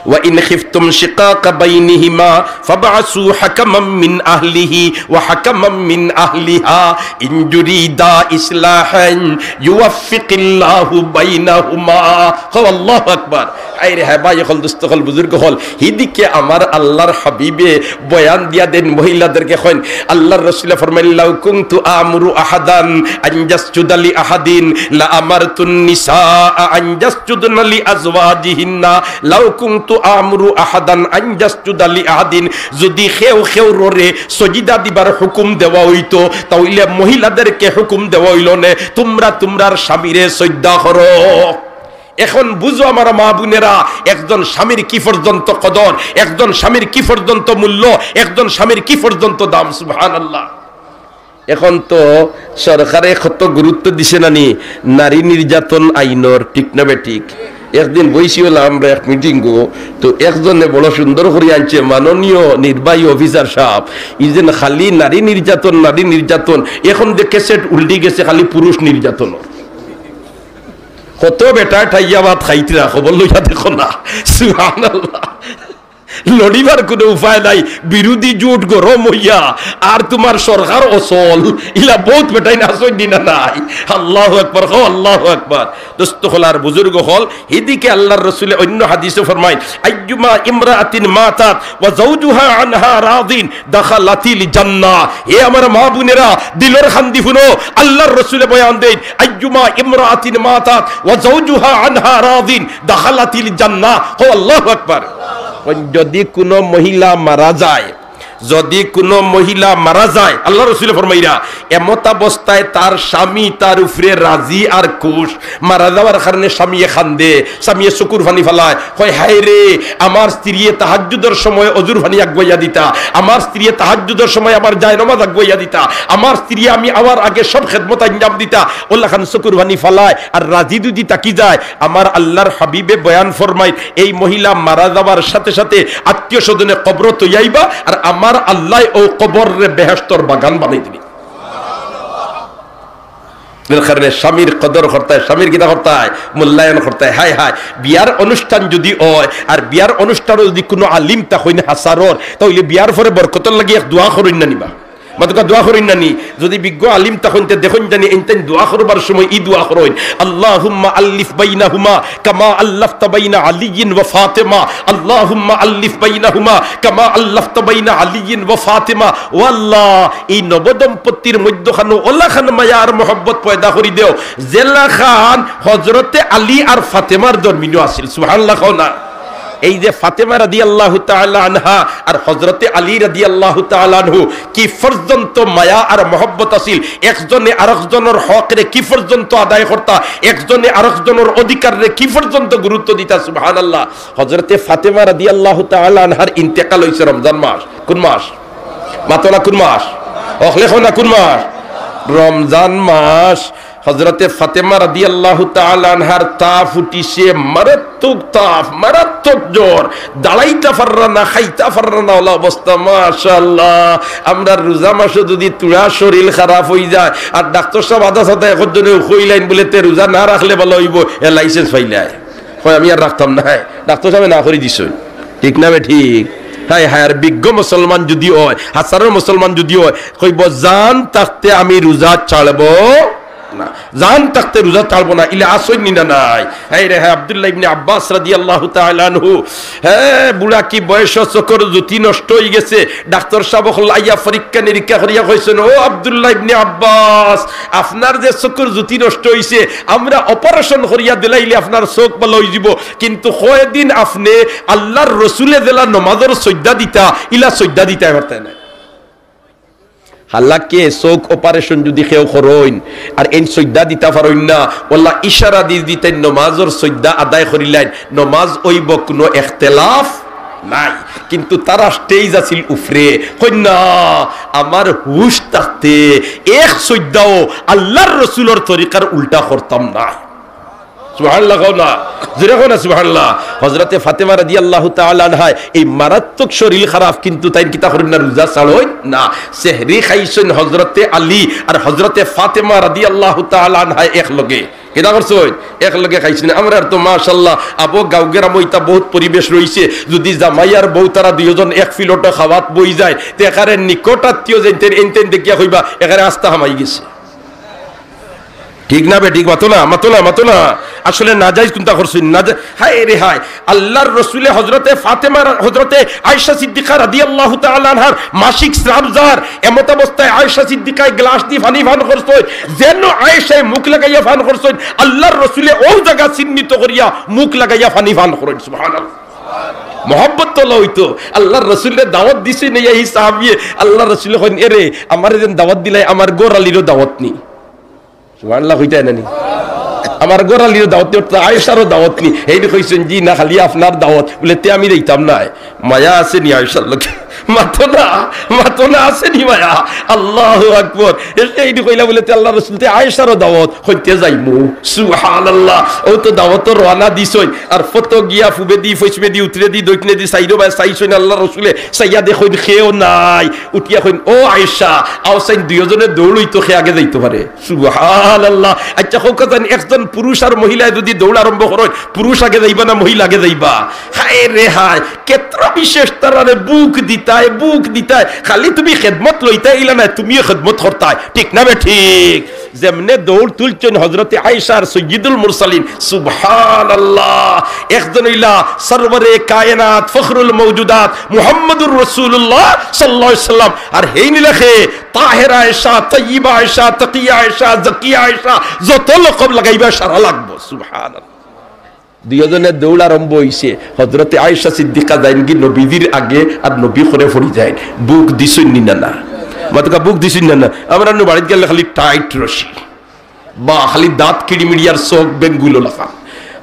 "ওয়া ইন খিফতুম শিকাকা বাইনিহিমা ফাবআসু হাকামান মিন আহলিহি ওয়া হাকামান মিন আহলিহা ইন ইউরিদা ইসলাহান ইউওয়াফফিকিল্লাহু বাইনাহুমা।" কও আল্লাহু আকবার। আরে হে ভাই অকল, দোস্ত অকল, বুজুর্গ অকল, হিদিকে আমার আল্লার হাবিবে বয়ান দিয়া দেইন, মহিলাদেরকে কইন, আল্লার রসুলে ফরমাইন, "লাউ কুনতু আমুরু আহাদান আন ইয়াসজুদা লি আহাদিন লা আমারতুন নিসা আন ইয়াসজুদনা লি আজওয়াজিহিন্না।" লাউ কুনতু আমুরু আহাদান আন ইয়াসজুদা লি আহাদিন, যুদি কেউ কেউররে সজিদা দিবার হুকুম দেওয়া অইতো, তা অইলে মহিলাদেরকে হুকুম দেওয়া অইলো নে, তুমরা তুমরার স্বামীরে সইজদা করো। এখন বুজো আমার মা-বুনেরা, একজন স্বামীর কি পর্যন্ত কদর, একজন স্বামীর কি পর্যন্ত মূল্য, একজন স্বামীর কি পর্যন্ত দাম। সুবহানাল্লাহ। এখন তো সরকারে কত গুরুত্ব দিছে নানি নারী নির্যাতন আইনর, ঠিক না বেঠিক? একদিন বইছি অইলাম আমরা এক মিটিংও, তো একজনে বড় সুন্দর করি আনছে, মাননীয় নির্বাহী অফিসার সাব, ই যে খালি নারী নির্যাতন, নারী নির্যাতন, এখন যে ক্যাসেট উল্টি গেছে খালি পুরুষ নির্যাতন। কত বেটায় ঠাইয়া ভাত খাইতরা, খবর লইয়া দেখো না। সুবহানাল্লাহ। লড়িবার কুনু উপায় নাই, বিরোধী জোট গরম অইয়া, আর তুমার সরকার অচল, ইলা বউত বেটাইন আছইন নি না নাই? আল্লাহু আকবার, কও আল্লাহু আকবার। দোস্ত অকল আর বুজুর্গ অকল, হিদিকে আল্লার রসুলে অইন্য হাদিসো ফরমাইন, "আইয়ুমা ইমরাআতিন মাতাত ওয়া যাওজুহা আনহা রাদিন দাখালাতিল জান্নাহ।" হে আমার মা-বুনেরা, দিলর কান্দি হুনো, আল্লার রসুলে বয়ান দেইন, "আইয়ুমা ইমরাআতিন মাতাত ওয়া যাওজুহা আনহা রাদিন দাখালাতিল জান্নাহ।" কও আল্লাহু আকবার। কইন, যুদি কুনু মহিলা মারা যায়, যুদি কুনু মহিলা মারা যায়, আল্লার রসুলে ফরমাইরা, এমতাবস্থায় তার স্বামী তার উপরে রাজি আর খুশ, মারা যাওয়ার কারণে স্বামীয়ে কান্দে, স্বামীয়ে চকুর পানি ফালায়, কয়, "হায় রে, আমার স্ত্রীয়ে তাহাজ্জুদর সময় অজুর পানি আগুয়াইয়া দিতা, আমার স্ত্রীয়ে তাহাজ্জুদর সময় আমার জায়নামাজ আগুয়াইয়া দিতা, আমার স্ত্রীয়ে আমি আওয়ার আগে সব খেদমত আঞ্জাম দিতা।" অলাখান চকুর পানি ফালায় আর রাজি দুজি থাকি যায়। আমার আল্লার হাবিবে বয়ান ফরমাইন, এই মহিলা মারা যাওয়ার সাথে সাথে আত্মীয় স্বজনে কবরো থইয়া আইবা, আর আমার আল্লায় অউ কবররে বেহেশতর বাগান বানাই দিবি। এর কারণে স্বামীর কদর করতায়, স্বামীর কিতা করতায়? মূল্যায়ন করতায়। হায় হায়, বিয়ার অনুষ্ঠান যুদি অয়, আর বিয়ার অনুষ্ঠানো যুদি কুনু আলিম থাকইন হাছারর, তা অইলে বিয়ার পরে বরকতর লাগি এক দোয়া করইন না নি বা? মাতকা দোয়া করইন না নি? যুদি বিজ্ঞ আলিম থাকইন তে দেখইন জানি এইন তাইন দোয়া করবার সময় ই দোয়া করইন, "আল্লাহুম্মা আল্লিফ বাইনাহুমা কামা আল্লাফতা বাইনা আলিয়্যিন ওয়া ফাতেমা, আল্লাহুম্মা আল্লিফ বাইনাহুমা কামা আল্লাফতা বাইনা আলিয়্যিন ওয়া ফাতেমা।" ও আল্লাহ, এই নবদম্পতির মধ্যখানো অলাখান মায়া আর মহব্বত পয়দা করি দেও, যেলাখান হযরতে আলী আর ফাতেমার দরমিনো আছিল। সুবহানাল্লাহ কও না। এই যে ফাতেমা রাদিয়াল্লাহু তাআলা আনহা আর হযরতে আলী রাদিয়াল্লাহু তাআলা আনহু, কি পর্যন্ত মায়া আর মহব্বত আছিল, একজনে আরেকজনর হকরে কি পর্যন্ত আদায় করতা, একজনে আরেকজনর অধিকাররে কি পর্যন্ত গুরুত্ব দিতা। সুবহানাল্লাহ। হযরতে ফাতেমা রাদিয়াল্লাহু তাআলা আনহার ইন্তেকাল অইছে রমজান মাস। কুন মাস? মাতো না, কুন মাস? অকলে কও না, কুন মাস? রমজান মাস। হযরতে ফাতেমা রাদিয়াল্লাহু তাআলা আনহার তাপ উঠিছে, মারাত্মক তাপ, মারাত্মক জ্বর, দাঁড়াইতা পাররা না, খাইতা পাররা না, অলা অবস্থা। মাশাআল্লাহ, আমরার রোজা মাসো যুদি থুড়া শরীল খারাপ অইযায়, আর ডাক্তর সাব আধা সাদা একজনে কইলাইন বুলে, "তে রোজা না রাখলে ভালা অইবো", এ license পাইলায়। কয়, "আমি আর রাখতাম নায়।" ডাক্তর সাবে না করি দিছইন। ঠিক না বে ঠিক? হায় হায়, আর বিজ্ঞ মুসলমান যুদি অয়, হাজারো মুসলমান যুদি অয়, কইবো, "জান থাকতে আমি রোজা ছাড়বো না, জান থাকতে রোজা ছাড়বো না।" ইলা আছইন নি না নাই? হায় রে হায়, আব্দুল্লাহ ইবনে আব্বাস রাদিয়াল্লাহু তাআলা আনহু, হে, বুড়া কি বয়স, চকুর জ্যোতি নষ্ট অইগেছে। ডাক্তর সাব অকল আইয়া পরীক্ষা নিরীক্ষা করিয়া কইছইন, "ও আব্দুল্লাহ ইবনে আব্বাস, আপনার যে চকুর জ্যোতি নষ্ট অইছে, আমরা operation করিয়া দিলাইলে আপনার চোখ ভালা অইযিবো, কিন্তু কয়দিন আপনে আল্লার রসুলে যেলা নমাজর সইজদা দিতা, ইলা সইজদা দিতায় পারতায় নায়।" হালাকে চোখ operation যুদি কেউ করইন, আর এইন সইজদা দিতা পারইন না, অলা ইশারা দি দি তাইন নমাজর সইজদা আদায় করিলাইন, নমাজ অইবো, কুনু এখতেলাফ নাই। কিন্তু তারা stage আছিল উফরে, কইন না, "আমার হুশ থাকতে এক সইজদাও আল্লার রসুলর তরিকার উল্টা করতাম না।" সুবহানাল্লাহ কও না, জোরে কও না সুবহানাল্লাহ। হযরতে ফাতেমা রাদিয়াল্লাহু তাআলা আনহায় এই মারাত্মক শরীল খারাপ, কিন্তু তাইন কিতা করইন না, রোজা ছাড়ইন না। সেহরি খাইছইন হযরতে আলী আর হযরতে ফাতেমা রাদিয়াল্লাহু তাআলা আনহায় একলগে। কিতা করছইন? একলগে খাইছইন। আমরার তো মাশাআল্লাহ আবো গাঁও গেরামো ইতা বউত পরিবেশ রইছে, যুদি জামাই আর বউ তারা দুইজন এক plate-ও খাওয়াত বই যায়, তে একারে নিকট আত্মীয় যেইন তেইন, এইন তেইন দেখিয়া কইবা, "একারে আস্তা হামাই গেছে।" ঠিক না বে ঠিক? মাতো না, মাতো না, মাতো না। আসলে নাজাইজ কুনটা করছইন, নাজাইজ। হায় রে হায়, আল্লার রসুলে হযরতে ফাতেমা, হযরতে আয়েশা সিদ্দিকা রাদিয়াল্লাহু তাআলা আনহার মাসিক স্রাব যার, এমতাবস্থায় আয়েশা সিদ্দিকায় গ্লাস দি পানি পান করছইন, যেন আয়েশায় মুখ লাগাইয়া পান করছইন, আল্লার রসুলে অউ জাগা চিহ্নিত করিয়া মুখ লাগাইয়া পানি পান করইন। সুবহানাল্লাহ। মহব্বত তো অইতো, আল্লার রসুলরে দাওয়াত দিছইন, এই সাহাবিয়ে, আল্লার রসুলে কইন, "এরে, আমারে যেন দাওয়াত দিলায়, আমার ঘর আলিরও দাওয়াত নি।" সুবহানাল্লাহ কইতায় না নি? আমার ঘর আলিরও দাওয়াত নি, অর্থাৎ আয়েশারও দাওয়াত নি। এইন কইছইন, "জি না, খালি আপনার দাওয়াত।" বুলে, "তে আমি যাইতাম নায়।" মায়া আছে নি আয়েশার লগে? মাতো না, মাতো না, আছে নি মায়া? আল্লাহু আকবার। এইন কইলা বুলে, "তে আল্লার রসুল, তে আয়েশারও দাওয়াত।" কইন, "তে যাইমু।" সুবহানাল্লাহ। অউ তো দাওয়াতো রওয়ানা দিছইন। আর ফতো গিয়া পুবেদি, পশ্চিমেদি, উত্তরেদি, দক্ষিণেদি, চাইরোবায় চাইছইন আল্লার রসুলে, চাইয়া দেখইন কেউ নাই। উঠিয়া কইন, "ও আয়েশা, আও চাইন দুইওজনে দৌড়ইতো, কে আগে যাইতো পারে।" সুবহানাল্লাহ। আচ্ছা, কউক্কা চাইন, একজন পুরুষ আর মহিলায় যুদি দৌড় আরম্ভ করইন, পুরুষ আগে যাইবা না মহিলা আগে যাইবা? হায় রে হায়, কেতরা বিশেষ তারারে বুক দিতায়, বুক দিতায়। খালি তুমি খেদমত লইতায় ইলা নায়, তুমিও খেদমত করতায়। ঠিক না বে ঠিক? যেমনে দৌড় তুলছইন হযরতে আয়েশা আর সৈয়দুল মুরসালিন, সুবহানাল্লাহ। একজন অইলা সরওয়ারে কায়নাত, ফখরুল মওজুদাত, মুহাম্মাদুর রাসূলুল্লাহ সাল্লাল্লাহু আলাইহি ওয়াসাল্লাম, আর হেইন অইলা কে? তাহেরা আয়েশা, তৈয়বা আয়েশা, তকিয়া আয়েশা, জাকিয়া আয়েশা, যত লকব লাগাইবা সারা লাগবো। সুবহানাল্লাহ। দুইওজনে দৌড় আরম্ভ অইছে, হযরতে আয়েশা সিদ্দিকা যাইনগি নবীজির আগে, আর নবী করে পড়ি যাইন। বুক দিছইন নি না, না? মাতকা বুক দিছইন না, না? আমরা নু বাড়িত গেলে খালি tight রশি। বা খালি দাঁত কিড়িমিড়ি আর চোখ বেঙ্গুলো লাফা।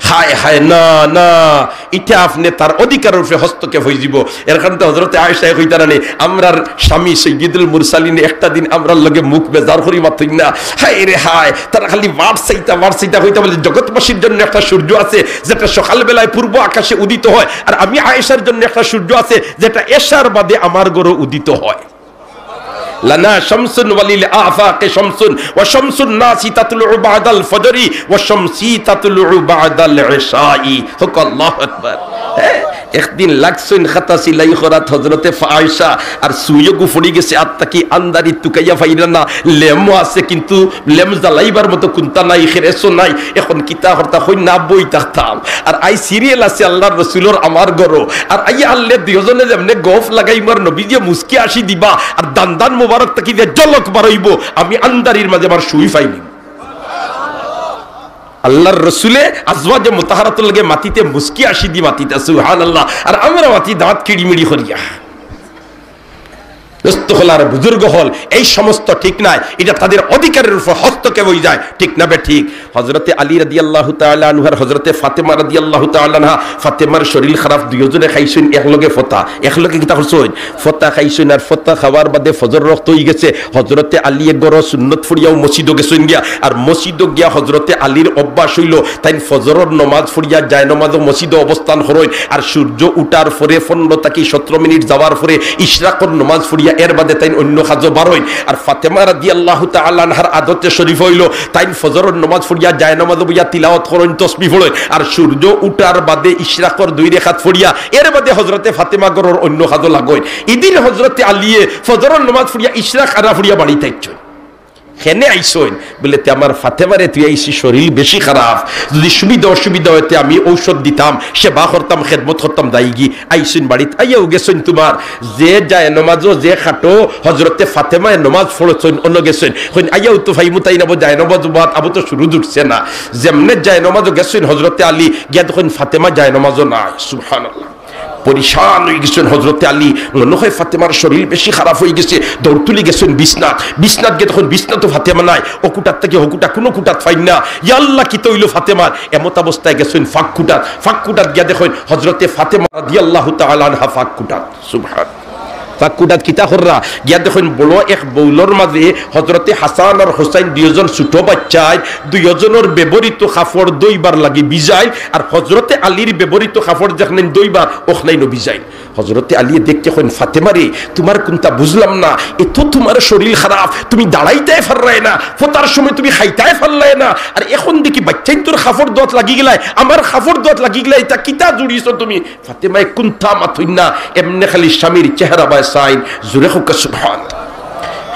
হায় হায়, না, না, ইটা আপনে তার অধিকারর উপরে হস্তক্ষেপ অইযিবো। এর কারণে তো হযরতে আয়েশায় কইতা নানি, "আমরার স্বামী সৈয়দুল মুরসালিন একটা দিন আমরার লগে মুখ বেজার করি মাতইন না।" হায় রে হায়, তারা খালি বার চাইতা, বার চাইতা কইতা বুলে, "জগৎবাসীর জন্য একটা সূর্য আছে, যেটা সকালবেলায় পূর্ব আকাশে উদিত হয়, আর আমি আয়েশার জন্য একটা সূর্য আছে, যেটা এশার বাদে আমার ঘরো উদিত হয়।" লানা শামসুন ওয়ালিল আফাকে শামসুন, ওয়া শামসুন নাসি তাতলুউ বাদাল ফজরি, ওয়া শামসি তাতলুউ বাদাল ইশাই। কউক্কা আল্লাহু আকবার। হ্যাঁ? একদিন লাগছইন খাতা সিলাই করাত হযরতে ফা-, আয়েশা, আর সুইওগু পড়ি গেছে, আত থাকি আন্দারি তুকাইয়া পাইরা না, লেমও আছে, কিন্তু লেম জ্বালাইবার মতো কুন্তা নাই, খেরেসও নাই। এখন কিতা করতা, কইন না, বই থাকতাম। আর আই serial আছে আল্লার রসুলর আমার ঘরো। আর আইয়া আল্লে দুইওজনে যেমনে গফ লাগাইমু আর নবীজিয়ে মুচকি আসি দিবা, আর দান দান মোবারক থাকি যে জলক বারইবো, আমি আন্দারির মাঝে আমার সুই পাইলিমু। আল্লার রসুলে আজওয়াজে মুতাহারাতর লগে মাতিতে মুচকি আসি দি মাতিতা, সুবহানাল্লাহ। আর আমরা মাতি দাঁত কিড়িমিড়ি করিয়া। দোস্ত হল আর বুজুর্গ হল, এই সমস্ত ঠিক নাই, এটা তাদের অধিকারের উপর হস্তক্ষেপ হয়ে যায়, ঠিক না বে ঠিক? হযরতে আলী রাদিয়াল্লাহু তাআলা আনহু আর হযরতে ফাতেমা রাদিয়াল্লাহু তাআলা আনহা, ফাতেমার শরীর খারাপ, দুইজনে খাইছইন একলগে ফতা, একলগে কিতা করছইন? ফতা খাইছইন। আর ফতা খাওয়ার বাদে ফজর রক্ত হয়ে গেছে, হযরতে আলী এক গরো সুন্নত ফড়িয়াও মসজিদও গেছইন গিয়া, আর মসজিদও গিয়া হযরতে আলীর অভ্যাস হইল, তাইন ফজরর নমাজ ফড়িয়া যায় নমাজও মসজিদও অবস্থান করইন, আর সূর্য উঠার পরে পনেরো থাকি সতেরো মিনিট যাওয়ার পরে ইশরাকর নমাজ ফড়িয়া এর বাদে তাইন অন্য কাজও বারইন। আর ফাতেমা রাদিয়াল্লাহু তাআলা আনহার আদতে শরীফ হইল, তাইন ফজরর নমাজ ফড়িয়া যায় নমাজও বইয়া তিলাওয়াত করইন, তসবি ফড়ইন, আর সূর্য উঠার বাদে ইশরাকর দুই রেখাত ফড়িয়া এর বাদে হযরতে ফাতেমা গরর অন্য কাজও লাগইন। ইদিন হযরতে আলীয়ে ফজরর নমাজ ফড়িয়া ইশরাক আরা ফড়িয়া বাড়িত আইছইন। কেনে আইছইন? বলে, "তে আমার ফাতেমারে তুই আইছি, শরীর বেশি খারাপ, যদি সুবিধা অসুবিধা হইতে আমি ঔষধ দিতাম, সেবা করতাম, খেদমত করতাম, দায়গি।" আইছইন বাড়িত, আইয়াও গেছইন তোমার যে যায় নমাজও যে খাটো হযরতে ফাতেমায় নমাজ ফড়ছইন, অন্য গেছইন। কইন, "আইয়াও তো ফাইমু তাই না, যায় নমাজ বাদ, আবু তো শুরু জুটছে না।" যেমনে যায় নমাজও গেছইন হযরতে আলী, গিয়া দেখইন ফাতেমা যায় নমাজও নাই। সুবহানাল্লাহ। পরিশান হয়ে গেছেন হযরতে আলী, মনে হয় ফাতেমার শরীর বেশি খারাপ হয়ে গেছে। দৌড় তুলি গেছেন বিছনাত, বিছনাত গিয়া তখন বিছনাত তো ফাতেমা নাই, অকুটার থেকে হকুটা, কোনো কুটাত ফাইন না। ইয়া আল্লাহ, কিতা হইল ফাতেমার? এমত অবস্থায় গেছেন ফাঁক কুটাত, ফাঁক কুটাত গিয়া দেখেন হযরতে ফাতেমা রাদিয়াল্লাহু তাআলা আনহা ফাঁক কুটাত। সুবহান। ফাঁক কুটাত কিতা কররা? গিয়া দেখইন বড় এক বউলর মাঝে হযরতে হাসান আর হুসাইন দুইজন ছোট বাচ্চায় দুইজনর ব্যবহৃত কাপড় ধইবার লাগি ভিজাইল, আর হযরতে আলীর ব্যবহৃত কাপড় যেখানে ধইবার ওখানেই ভিজাইল। হযরতে আলী দেখতে কইন, "ফাতেমা রে, তোমার কুনতা বুঝলাম না, এত তোমার শরীর খারাপ, তুমি দাঁড়াইতায় পাররায় না, ফতার সময় তুমি খাইতায় পারলায় না, আর এখন দেখি বাচ্চাইন্তর কাপড় ধোয়াত লাগি গেলায়, আমার কাপড় ধোয়াত লাগি গেলায়, ইতা কিতা জুড়িছো তুমি?" ফাতেমায় কুনতা মাতইন না, এমনে খালি স্বামীর চেহারা বায় চাইন, জোরে কউক্কা সুবহান।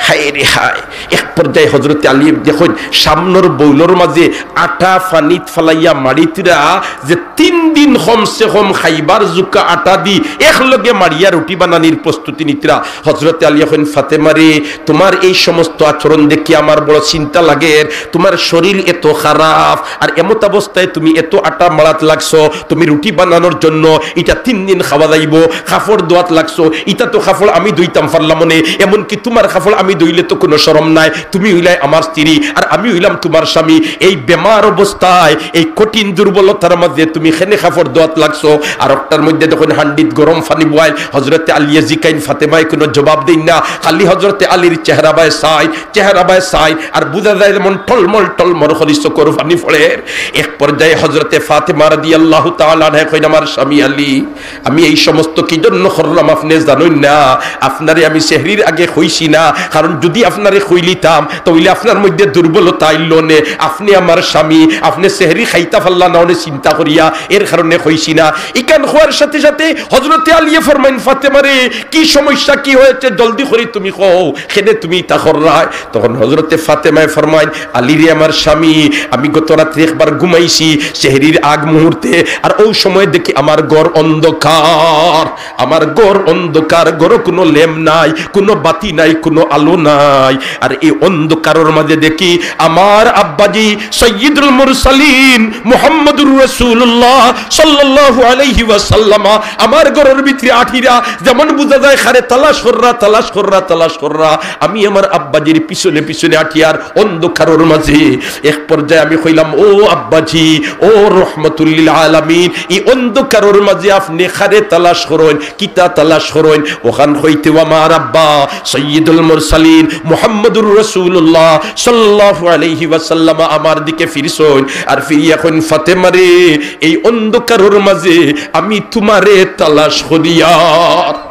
হায় রে হায়, এক পর্যায়ে হযরতে আলী দেখইন সামনর বউলর মাঝে আটা পানিত ফালাইয়া মাড়িতরা যে তিন দিন কমসে কম খাইবার জুকা আটা দি একলগে মাড়িয়া রুটি বানানির প্রস্তুতি নিতরা। হযরতে আলী কইন, "ফাতেমা রে, তোমার এই সমস্ত আচরণ দেখি আমার বড় চিন্তা লাগের, তোমার শরীর এত খারাপ, আর এমত অবস্থায় তুমি এত আটা মাড়াত লাগছো, তুমি রুটি বানানোর জন্য ইটা তিন দিন খাওয়া যাইবো, কাপড় ধোয়াত লাগছো, ইটা তো কাপড় আমি ধুইতাম পারলাম অনে, এমনকি তোমার কাপড় আমি ধুইলে তো কোনো শরম নাই, তুমি হইলায় আমার স্ত্রী আর আমি হইলাম তোমার স্বামী, এই বেমার অবস্থায়, এই কঠিন দুর্বলতার মাঝে তুমি কেনে কাপড় ধোয়াত লাগছো?" আর একটার মধ্যে দেখইন হান্ডিত গরম পানি বওয়াইল, হযরতে আলীয়ে জিকাইন, ফাতেমায় কোনো জবাব দেইন না, খালি হযরতে আলীর চেহারা বায় চাইন, চেহারা বায় চাইন, আর বুঝা যায় যেমন টলমল টলমল করি চকুর পানি পড়ের। এক পর্যায়ে হযরতে ফাতেমা রাদিয়াল্লাহু তাআলা আনহা কইন, "আমার স্বামী আলী, আমি এই সমস্ত কি জন্য করলাম আপনে জানইন না? আপনারে আমি সেহরির আগে কইছি না, কারণ যদি আপনারে কইলিতাম, তাইলে আপনার মধ্যে দুর্বলতা আইলো অনে, আপনে আমার স্বামী, আপনে সেহরি খাইতা পারলা না অনে চিন্তা করিয়া, এর কারণে কইছি না।" ইখান কওয়ার সাথে সাথে হযরতে আলীয়ে ফরমাইন, "ফাতেমা রে, কি সমস্যা, কি হয়েছে, জলদি করি তুমি কও, কেনে তুমি ইতা কররায়?" তখন হযরতে ফাতেমায় ফরমাইন, "আলী রে আমার স্বামী, আমি গত রাত্রে একবার ঘুমাইছি সেহরির আগ মুহূর্তে, আর ওই সময় দেখি আমার ঘর অন্ধকার, আমার ঘর অন্ধকার, ঘরো কোনো লেম নাই, কোনো বাতি নাই, কোনো আলো নাই, আর এই অন্ধকারর মাঝে দেখি আমার আব্বাজি সাইয়্যিদুল মুরসালিন মুহাম্মাদুর রাসূলুল্লাহ সাল্লাল্লাহু আলাইহি ওয়াসাল্লাম আমার ঘরর ভিতরে আটিরা, যেমন বুঝা যায় কারে তালাশ কররা, তালাশ কররা, তালাশ কররা। আমি আমার আব্বাজির পিছনে পিছনে আটিয়ার অন্ধকারর মাঝে।" এক পর্যায়ে আমি কইলাম, "ও আব্বাজি, ও রহমতুল্লিল আলামিন, এই অন্ধকারর মাঝে আপনে কারে তালাশ করইন, কিতা তালাশ করইন?" ওখান হইতে আমার আব্বা সাইয়্যিদুল মুরসালিন মুহাম্মাদুর রাসূলুল্লাহ সাল্লাল্লাহু আলাইহি ওয়াসাল্লাম আমার দিকে ফিরছইন, আর ফিরিয়া কইন, "ফাতেমা রে, এই অন্ধকারর মাঝে আমি তোমারে তালাশ করিয়ার।"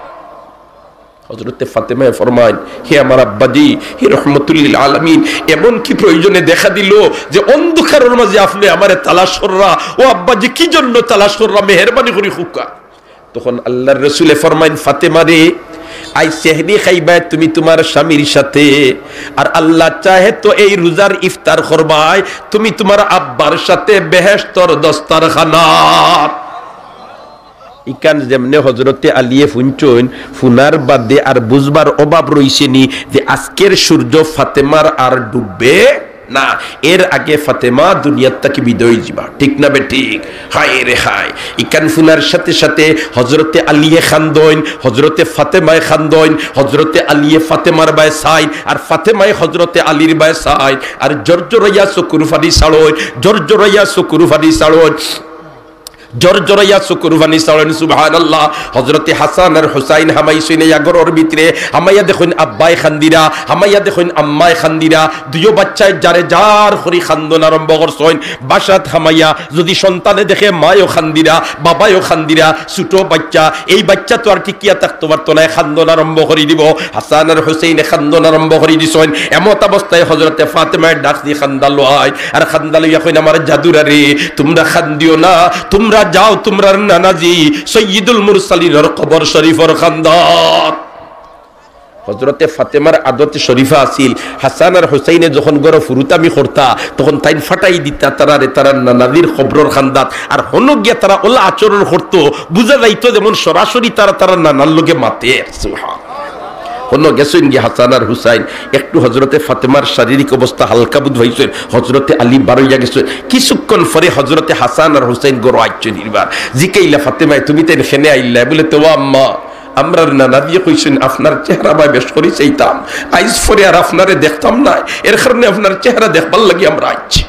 হযরতে ফাতেমায় ফরমাইন, "হে আমার আব্বাজি, হে রহমতুল্লিল আলামিন, এমন কি প্রয়োজনে দেখা দিল যে অন্ধকারর মাঝে আপনে আমারে তালাশ কররা? ও আব্বাজি, কি জন্য তালাশ কররা? মেহেরবানি করি কউক্কা।" তখন আল্লাহর রসুলে ফরমাইন, "ফাতেমা রে, আইজ সেহরি খাইবায় তুমি তোমার স্বামীর সাথে, আর আল্লাহ চাহে তো এই রোজার ইফতার করবায় তুমি তোমার আব্বার সাথে বেহেশতর দস্তারখানাত।" ইখান যেমনে হযরতে আলীয়ে ফুনছইন, ফুনার বাদে আর বুঝবার অভাব রইছে নি যে আজকের সূর্য ফাতেমার আর ডুববে না, এর আগে ফাতেমা দুনিয়ার থাকি বিদায় অইযিবা, ঠিক না বেঠিক? হায় রে হায়, ইখান হুনার সাথে সাথে হযরতে আলীয়ে কান্দইন, হযরতে ফাতেমায় কান্দইন, হযরতে আলীয়ে ফাতেমার বায় চাইন, আর ফাতেমায় হযরতে আলীর বায় চাইন, আর জরজরাইয়া চকুর পানি ছাড়ইন, জরজরাইয়া চকুর পানি ছাড়ইন। জরজরাইয়া চকুর পানি ছাড়ইন, সুবহানাল্লাহ। হযরতে হাসান আর হুসাইন হামাইছইন ইয়া ঘরর ভিতরে, হামাইয়া দেখইন আব্বায় কান্দিরা, হামাইয়া দেখইন আম্মায় কান্দিরা, দুইও বাইচ্চায় যারে যার করি কান্দন আরম্ভ করছইন। বাসাত হামাইয়া যুদি সন্তানে দেখে মায়ও কান্দিরা, বাবায়ও কান্দিরা, ছোট বাইচ্চা, এই বাইচ্চা তো আর টিকিয়া থাকতো পারতো নায়, কান্দন আরম্ভ করি দিবো। হাসান আর হুসাইনে কান্দন আরম্ভ করি দিছইন। এমত অবস্থায় হযরতে ফাতেমায় ডাক দি কান্দা লয়, আর কান্দা লইয়া কইন, "আমার জাদুরারে, তুমরা কান্দিও না, তুমরা যাও, তুমরার নানাজি সৈয়দুল মুরসালিনর কবর শরীফর কান্দাত।" হযরতে ফাতেমার আদতে শরীফা আছিল, হাসান আর হুসাইনে যখন ঘরো ফুরুতামি করতা, তখন তাইন ফাটাই দিতা তারারে তারার নানাজির কবরর কান্দাত। আর হনো গিয়া তারা অলা আচরণ করতো, বুঝা যাইতো যেমন সরাসরি তারা তারার নানার লগে মাতের। সুবহান। হনো গেছইন গিয়া হাসান আর হুসাইন, একটু হযরতে ফাতেমার শারীরিক অবস্থা হালকা বুধ অইছইন, হযরতে আলী বারইয়া গেছইন। কিছুক্ষণ পরে হযরতে হাসান আর হুসাইন ঘরো আইছইন। ইবার জিকাইলা ফাতেমায়, "তুমি তাইন কেনে আইলায়?" বলে, "তে ও আম্মা, আমরার নানাজিয়ে কইছইন আপনার চেহারা বায় বেশ করি চাইতাম, আইজ পরে আর আপনারে দেখতাম নায়, এর কারণে আপনার চেহারা দেখবার লাগি আমরা আইছি।"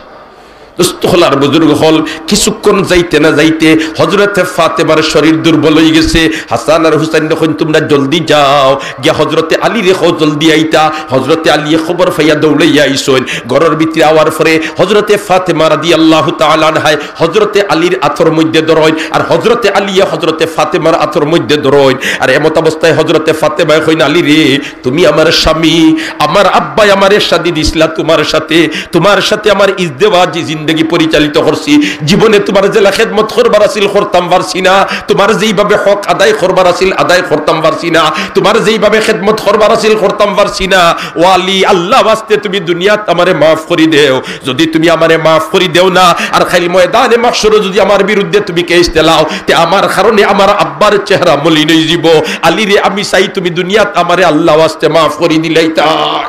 দোস্ত অকল আর বুজুর্গ অকল, কিছুক্ষণ যাইতে না যাইতে হযরতে ফাতেমার শরীর দুর্বল অইগেছে। হাসান আর হুসাইনরে কইন, "তুমরা জলদি যাও, গিয়া হযরতে আলীরে কও জলদি আইতা।" হযরতে আলীয়ে খবর পাইয়া দৌড়াইয়া আইছইন। ঘরর ভিতরে আওয়ার পরে হযরতে ফাতেমা রাদিয়াল্লাহু তাআলা আনহায় হযরতে আলীর আতর মধ্যে ধরইন, আর হযরতে আলীয়ে হযরতে ফাতেমার আতর মধ্যে ধরইন। আর এমত অবস্থায় হযরতে ফাতেমায় কইন, "আলীরে, তুমি আমার স্বামী, আমার আব্বায় আমারে শাদি দিছলা তুমার সাথে, তুমার সাথে আমার ইজদেওয়াজি জিন্দেগি পরিচালিত করছি। জীবনে তুমার যেলা খেদমত করবার আছিল করতাম পারছি না, তুমার যেইভাবে হক আদায় করবার আছিল আদায় করতাম পারছি না, তুমার যেইভাবে খেদমত করবার আছিল করতাম পারছি না। ও আলী, আল্লাহ ওয়াস্তে তুমি দুনিয়াত আমারে মাফ করি দেও। যুদি তুমি আমারে মাফ করি দেও না, আর কাইল ময়দানে মাহশরো যুদি আমার বিরুদ্ধে তুমি কেস দিলাও, তে আমার কারণে আমার আব্বার চেহারা মলিন অইযিবো। আলীরে, আমি চাই তুমি দুনিয়াত আমারে আল্লাহ ওয়াস্তে মাফ করি দিলাইতায়।"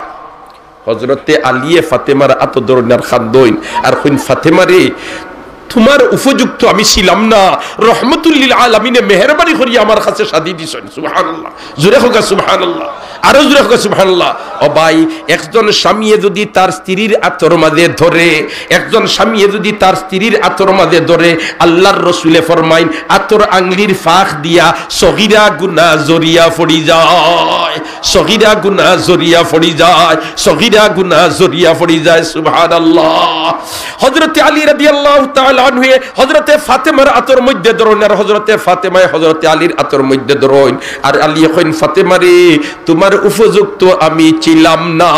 হযরতে আলীয়ে ফাতেমার আতো ধরইন আর কান্দইন, আর কইন, "ফাতেমারে, তুমার উপযুক্ত আমি ছিলাম না, রহমতুল্লিল আলামিনে মেহেরবানি করিয়া আমার কাছে শাদি দিছইন।" সুবহানাল্লাহ, জোরে কউক্কা সুবহানাল্লাহ, আরো জোরে কউক্কা সুবহানাল্লাহ। ও ভাই, একজন স্বামীয়ে যুদি তার স্ত্রীর আতর মাঝে ধরে, একজন স্বামীয়ে যুদি তার স্ত্রীর আতর মাঝে ধরে, আল্লাহর রসুলে ফরমাইন, আতর আংলির ফাঁক দিয়া সগিরা গুনা জরিয়া পড়ি যায়, সগিরা গুনা জরিয়া পড়ি যায়, সগিরা গুনা জরিয়া পড়ি যায়। সুবহানাল্লাহ। হযরতে আলী রাদিয়াল্লাহু তাআলা আনহুয়ে হযরতে ফাতেমার আতর মধ্যে ধরইন, আর হযরতে ফাতেমায় হযরতে আলীর আতর মধ্যে ধরইন, আর আলীয়ে কইন, "ফাতেমারে, তুমার উপযুক্ত আমি ছিলাম না,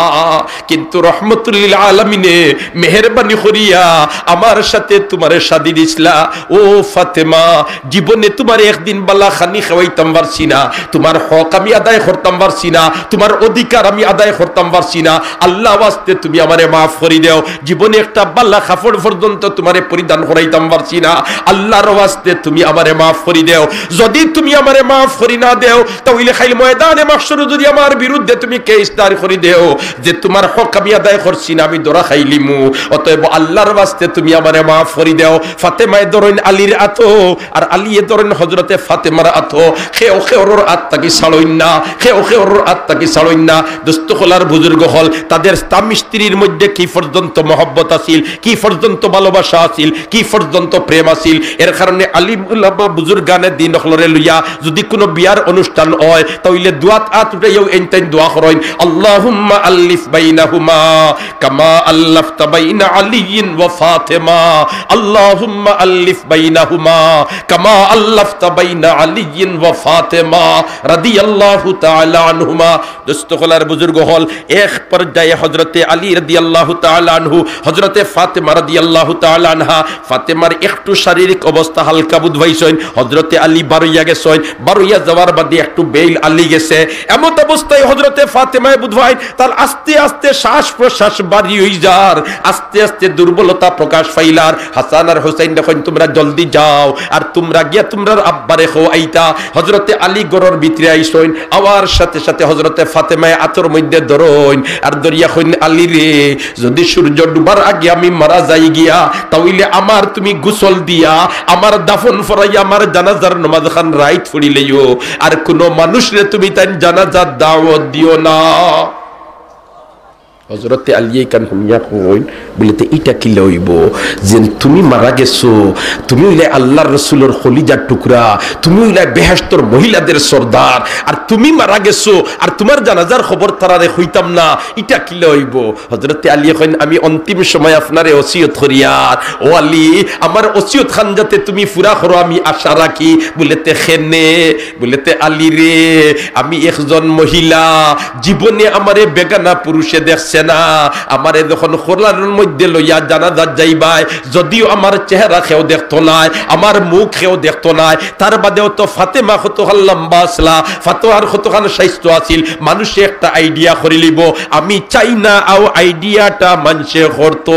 কিন্তু রহমতুল্লিল আলামিনে মেহেরবানি করিয়া আমার সাথে তুমারে শাদি দিছলা। ও ফাতেমা, জীবনে তুমারে একদিন বালা খানি খাওয়াইতাম পারছি না, তুমার হক আমি আদায় করতাম পারছি না, তুমার অধিকার আমি আদায় করতাম পারছি না। আল্লাহ ওয়াস্তে তুমি আমারে মাফ করি দেও। জীবনে একটা বালা কাপড় পর্যন্ত তুমারে পরিধান করাইতাম পারছি না। আল্লাহর ওয়াস্তে তুমি আমারে মাফ করি দেও। যুদি তুমি আমারে মাফ করি না দেও, তা অইলে কাইল ময়দানে মাহশরো যুদি আমার বিরুদ্ধে তুমি কেস দায়ের করি দেও যে তুমার হক আমি আদায় করছি না, আমি ধরা খাইলিমু। অতএব আল্লাহর ওয়াস্তে তুমি আমারে মাফ করি দেও।" ফাতেমায় ধরইন আলীর আতো, আর আলীয়ে ধরইন হযরতে ফাতেমার আতো। কেউ কেউর আত থাকি ছাড়ইন না, কেউ কেউর আত থাকি ছাড়ইন না। দোস্ত অকল আর বুজুর্গ অকল, তাদের স্বামী স্ত্রীর মধ্যে কি পর্যন্ত মহব্বত আছিল, কি পর্যন্ত ভালোবাসা আছিল, কি পর্যন্ত প্রেম আছিল। এর কারণে আলিম উলামা বুজুর্গানে দিন অকলরে লইয়া যুদি কুনু বিয়ার অনুষ্ঠান অয়, তা অইলে দুয়াত আত উঠাইয়াউ এইন তাইন দোয়া করইন, "আল্লাহুম্মা আল্লিফ বাইনাহুমা কামা আল্লাফতা বাইনা আলিয়্যিন ওয়া ফাতেমা। আল্লাহুম্মা আল্লিফ বাইনাহুমা কামা আল্লাফতা বাইনা আলিয়্যিন ওয়া ফাতেমা রাদিয়াল্লাহু তাআলা আনহুমা।" দোস্ত অকল আর বুজুর্গ অকল, এক পর্যায়ে হযরতে আলী রাদিয়াল্লাহু তাআলা আনহু, হযরতে ফাতেমা রাদিয়াল্লাহু তাআলা আনহা, ফাতেমার একটু শারীরিক অবস্থা হালকা বুধ পাইছইন, হযরতে আলী বারইয়া গেছইন, বারইয়া যাওয়ার বাদে একটু বেইল আলী গেছে। এমত অবস্থায় হযরতে ফাতেমায় বুধ পাইন, তার আস্তে আস্তে শ্বাস প্রশ্বাস বাড়ি অই যার, আস্তে আস্তে দুর্বলতা প্রকাশ পাইলার। হাসান আর হুসাইনরে কইন, "তুমরা জলদি যাও, আর তুমরা গিয়া তুমরার আব্বারে কও আইতা।" হযরতে আলী ঘরর ভিতরে আইছইন, আওয়ার সাথে সাথে হজরতে ফাতেমায় আতর মধ্যে ধরইন আর ধরিয়া কইন, "আলী রে, যদি সূর্য ডুবার আগে আমি মারা যাই গিয়া, তা অইলে আমার তুমি গোসল দিয়া, আমার দাফন ফরাইয়া, আমার জানাজার নমাজ খান রাইত পড়িলাইও, আর কুনু মানুষরে তুমি তাইন জানাজার দাওয়াত দিও না।" হজরতে আলীয়ে ইখান হুনিয়া কইন, বুলে, "তে ইটা কিলা অইবো? যে তুমি মারা গেছো, তুমি অইলায় আল্লার রসুলর কলিজার টুকরা, তুমি অইলায় বেহেশতর মহিলাদের সর্দার, আর তুমি মারা গেছো, আর তুমার জানাজার খবর তারারে কইতাম না, ইটা কিলা অইবো?" হজরতে আলীয়ে কইন, "আমি অন্তিম সময় আপনারে ওসিয়ত করিয়ার, ও আলী, আমার ওসিয়ত খান যাতে তুমি পুরা করো, আমি আশা রাখি।" বুলে, "তে কেনে?" বুলে, "তে আলী রে, আমি একজন মহিলা, জীবনে আমারে বেগানা পুরুষে দেখছে না, আমারে যখন কোলার মধ্যে লইয়া জানাজাত যাইবায়, যদিও আমার চেহারা কেউ দেখতো নায়, আমার মুখ কেউ দেখতো নায়, তার বাদেও তো ফাতেমা কতখান লম্বা আছলা, ফাতেমার কতখান স্বাস্থ্য আছিল, মানুষে একটা আইডিয়া করিলিবো, আমি চাই না অউ আইডিয়াটা মানষে করতো।"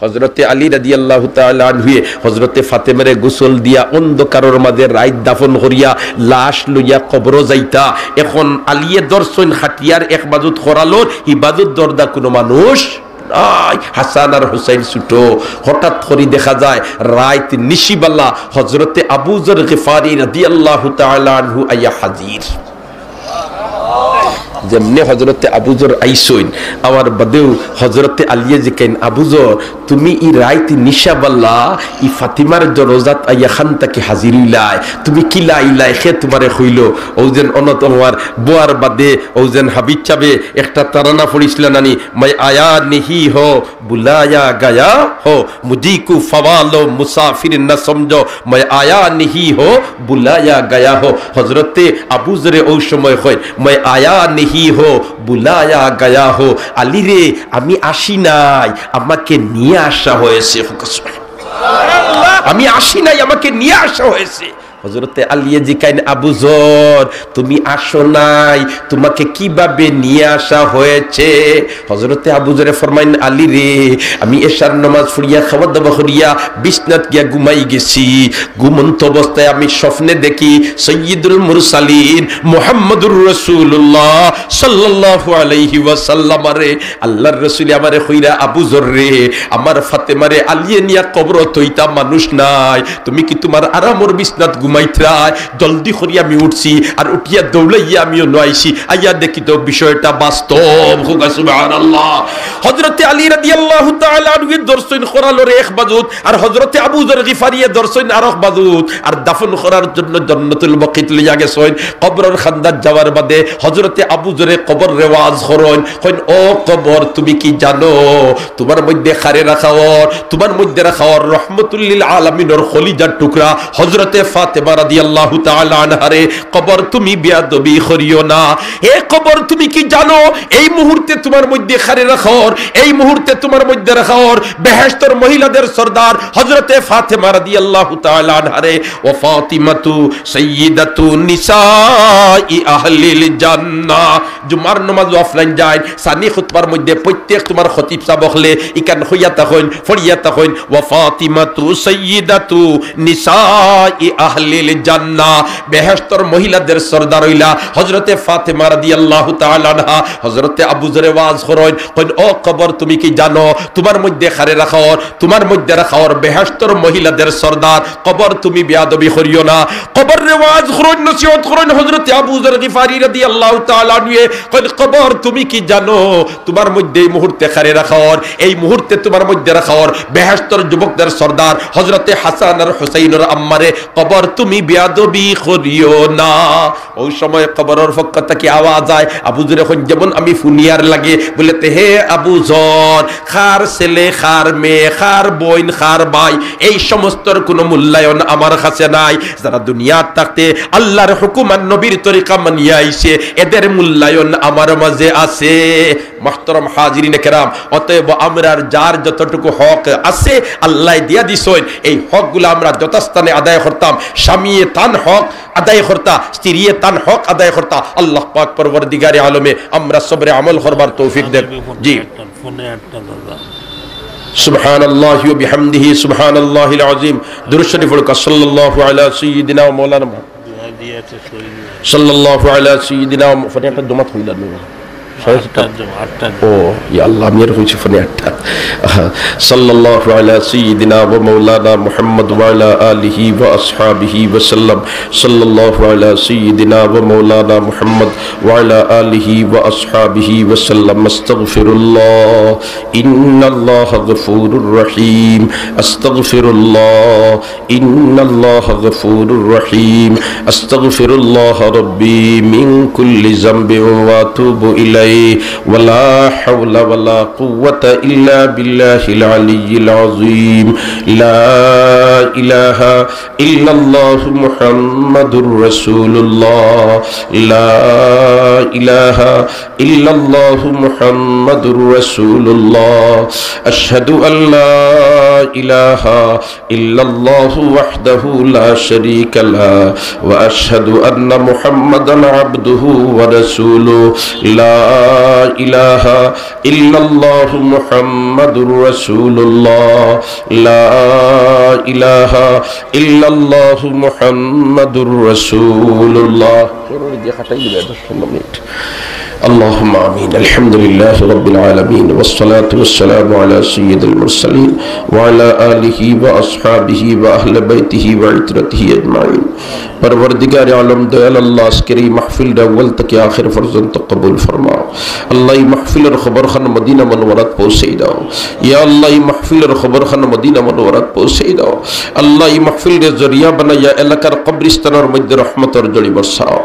হজরতে আলী রাদিয়াল্লাহু তাআলা আনহুয়ে হজরতে ফাতেমারে গোসল দিয়া অন্ধকারর মাঝে রাইত দাফন করিয়া লাশ লইয়া কবরো যাইতা। এখন আলীয়ে ধরছইন খাটিয়ার এক বাজুত করালর, হি বাজুত ধরদা কুনু মানুষ নাই। হাসান আর হুসাইন ছুটো। হঠাৎ করি দেখা যায় রাইত নিশিবালা হজরতে আবু যর গিফারি রাদিয়াল্লাহু তাআলা আনহু আইয়া হাজির। যেমনে হজরতে আবু যর আইছইন, আওয়ার বাদেউ হজরতে আলীয়ে জিকাইন, "আবু যর, তুমি ই রাইত নিশাবালা ই ফাতিমার জনাজাত আইয়া খান থাকি হাজির অইলায়, তুমি কিলা আইলায়, কে তুমারে কইলো?" অউ যেন অনত আমার বওয়ার বাদে অউ যেন হাবিব সাবে একটা তারানা পড়িছলা নানি, "মাই আয়া নেহি হো, বুলায়া গায়া হো, মুঝিকো ফাওয়ালো মুসাফির না সমঝো, মাই আয়া নেহি হো, বুলায়া গায়া হো।" হজরতে আবু যরে অউ সময় কইন, "মাই আয়া নেহি হো, বুলায়া গায়া হো।" আলী রে, আমি আসি নাই, আমাকে নিয়ে আসা হয়েছে। আমি আসি নাই, আমাকে নিয়ে আসা হয়েছে। হজরতে আলীয়ে জিকাইন, "আবু যর, তুমি আসো নাই, তুমাকে কিভাবে নিয়ে আসা হয়েছে?" হজরতে আবু যরে ফরমাইন, "আলী রে, আমি এশার নমাজ পড়িয়া, খাওয়া দাওয়া করিয়া, বিছনাত গিয়া ঘুমাই গেছি। ঘুমন্ত অবস্থায় আমি স্বপ্নে দেখি সৈয়দুল মুরসালিন মুহাম্মদুর রাসূলুল্লাহ সাল্লাল্লাহু আলাইহি ওয়াসাল্লাম রে, আল্লার রসুলে আমারে কইরা, 'আবু যর রে, আমার ফাতেমারে আলীয়ে নিয়া কবরো থইতা মানুষ নাই, তুমি কি তুমার আরামর বিছনাত ঘুমাইতরায়?' জলদি করি আমি উঠছি, আর উঠিয়া দৌড়াইয়া আমি অনো আইছি, আইয়া দেখি তো বিষয়টা বাস্তব।" কউক্কা সুবহানাল্লাহ। হজরতে আলী রাদিয়াল্লাহু তাআলা আনহুয়ে ধরছইন করালরে এক বাজুত, আর হজরতে আবু যর গিফারিয়ে ধরছইন আরক বাজুত, আর দাফন করার জন্য জন্নতুল বকিত লইয়া গেছইন। কবরর কান্দাত যাওয়ার বাদে হজরতে আবু যরে কবররে ওয়াজ করইন, কইন, "ও কবর, তুমি কি জানো তুমার মধ্যে কারে রাখা অর? তুমার মধ্যে রাখা অর রহমতুল্লিল আলামিনর কলিজার টুকরা হজরতে ফাতেমা রাদিয়াল্লাহু তাআলা আনহারে। কবর, তুমি বেয়াদবি করিও না। হে কবর, তুমি কি জানো এই মুহূর্তে তুমার মধ্যে কারে রাখা অর? এই মুহূর্তে তুমার মধ্যে রাখা অর বেহেশতর মহিলাদের সর্দার হজরতে ফাতেমা রাদিয়াল্লাহু তাআলা আনহারে।" "ওয়া ফাতিমাতু সাইয়্যিদাতু নিসাই আহলিল জান্নাহ।" জুমার নমাজো আফলাইন যাইন, সানি খুতবার মধ্যে প্রত্যেক তুমার খতিব সাব অকলে ইখান কইয়া থাকইন, পড়িয়া থাকইন, "ওয়া ফাতিমাতু সাইয়্যিদাতু নিসাই আহলিল জান্নাহ।" বেহেশতর মহিলাদের সর্দার অইলা হজরতে ফাতেমা রাদিয়াল্লাহু তাআলা আনহা। হজরতে আবু যরে ওয়াজ করইন, কইন, "ও কবর, তুমি কি জানো তুমার মধ্যে কারে রাখা অর? তুমার মধ্যে রাখা অর বেহেশতর মহিলাদের সর্দার। কবর, তুমি বেয়াদবি করিও না।" কবররে ওয়াজ করইন, নসিহত করইন হজরতে আবু যর গিফারি রাদিয়াল্লাহু তাআলা আনহুয়ে, কইন, "কবর, তুমি কি জানো তুমার মধ্যে এই মুহূর্তে কারে রাখা অর? এই মুহূর্তে তুমার মধ্যে রাখা অর বেহেশতর যুবকদের সর্দার হজরতে হাসান আর হুসাইনর আম্মারে। কবর, তুমি বেয়াদবি করিও না।" অউ সময় কবরর পক্ষ থাকি আওয়াজ আয়, আবু যরে কইন, "যেমন আমি হুনিয়ার লাগে।" বুলে, "তে হে আবু যর, কার ছেলে, কার মেয়ে, কার বইন, কার ভাই, এই সমস্তর কুনু মূল্যায়ন আমার কাছে নাই। যারা দুনিয়াত থাকতে আল্লার হুকুম আর নবীর তরিকা মানিয়া আইছে, এদের মূল্যায়ন আমার মাঝে আছে।" মুহতারাম হাজিরিনে কেরাম, অতএব আমরার যার যতটুকু হক আছে আল্লায় দিয়া দিছইন, এই হকগুলা আমরা যথাস্থানে আদায় করতাম। স্বামীয়ে তান হক আদায় করতা, স্ত্রীয়ে তান হক আদায় করতা। আল্লাহ পাক পরওয়ারদিগারে আলমে আমরা সবরে আমল করবার তৌফিক দেন। জি। সুবহানাল্লাহি ওয়া বিহামদিহি, সুবহানাল্লাহিল আযীম। দুরূদ শরীফ পড়ুক্কা, সাল্লাল্লাহু আলা সাইয়্যিদিনা ওয়া মাওলানা মুহাম্মদ। সাল্লাল্লাহু আলা সাইয়্যিদিনা, ফোনে একটা জমাত হইল না। সাড়ে সাতটা। আটটা জমা, আটটা জমা। ও, ইয়া আল্লাহ, আমি আর কইছি ফোনে একটা। সাল্লাল্লাহু আলা সাইয়্যিদিনা ওয়া মাওলানা মুহাম্মদ ওয়া আলা আলিহি ওয়া আসহাবিহি ওয়া সাল্লাম। সাল্লাল্লাহু আলা সাইয়্যিদিনা ওয়া মাওলানা মুহাম্মদ ওয়া আলা আলিহি ওয়া আসহাবিহি ওয়া সাল্লাম। আস্তাগফিরুল্লাহ, ইন্নাল্লাহা গফুরুর রহিম। আস্তাগফিরুল্লাহ, ইন্নাল্লাহা গফুরুর রহিম। আস্তাগফিরুল্লাহ রাব্বি মিন কুল্লি যামবিন ওয়া আতুবু ইলাইহি। ওয়া লা হাওলা ওয়া লা কুওয়াতা ইল্লা বিল্লাহিল আলিয়্যিল আযীম। লা ইলাহা ইল্লাল্লাহু মুহাম্মাদুর রাসূলুল্লাহ। লা ইলাহা ইল্লাল্লাহু মুহাম্মাদুর রাসূলুল্লাহ। আশহাদু আল্লা ইলাহা ইল্লাল্লাহু ওয়াহদাহু লা শারীকা লাহু ওয়া আশহাদু আন্না মুহাম্মাদান আবদুহু ওয়া রাসূলুহু। লা ইলাহা ইল্লাল্লাহু মুহাম্মাদুর রাসূলুল্লাহ। লা ইলাহা ইল্লাল্লাহু মুহাম্মাদুর রাসূলুল্লাহ। اللهم آمين. الحمد لله رب العالمين، والصلاة والسلام على سيد المرسلين وعلى آله وأصحابه وأهل بيته وعترته أجمعين. পরওয়ারদিগারে আলম, দয়াল আল্লাহ, আজকের এই মাহফিলটা আউয়াল থেকে আখের পর্যন্ত কবুল ফরমাও। আল্লাহ, এই মাহফিলর খবরখান মদিনা মুনাওয়ারাত পৌঁছাই দাও। ইয়া আল্লাহ, এই মাহফিলর খবরখান মদিনা মুনাওয়ারাত পৌঁছাই দাও। আল্লাহ, এই মাহফিলরে জরিয়া বানাইয়া এলাকার কবরস্থানর মধ্যে রহমতর ঝড়ি বর্ষাও।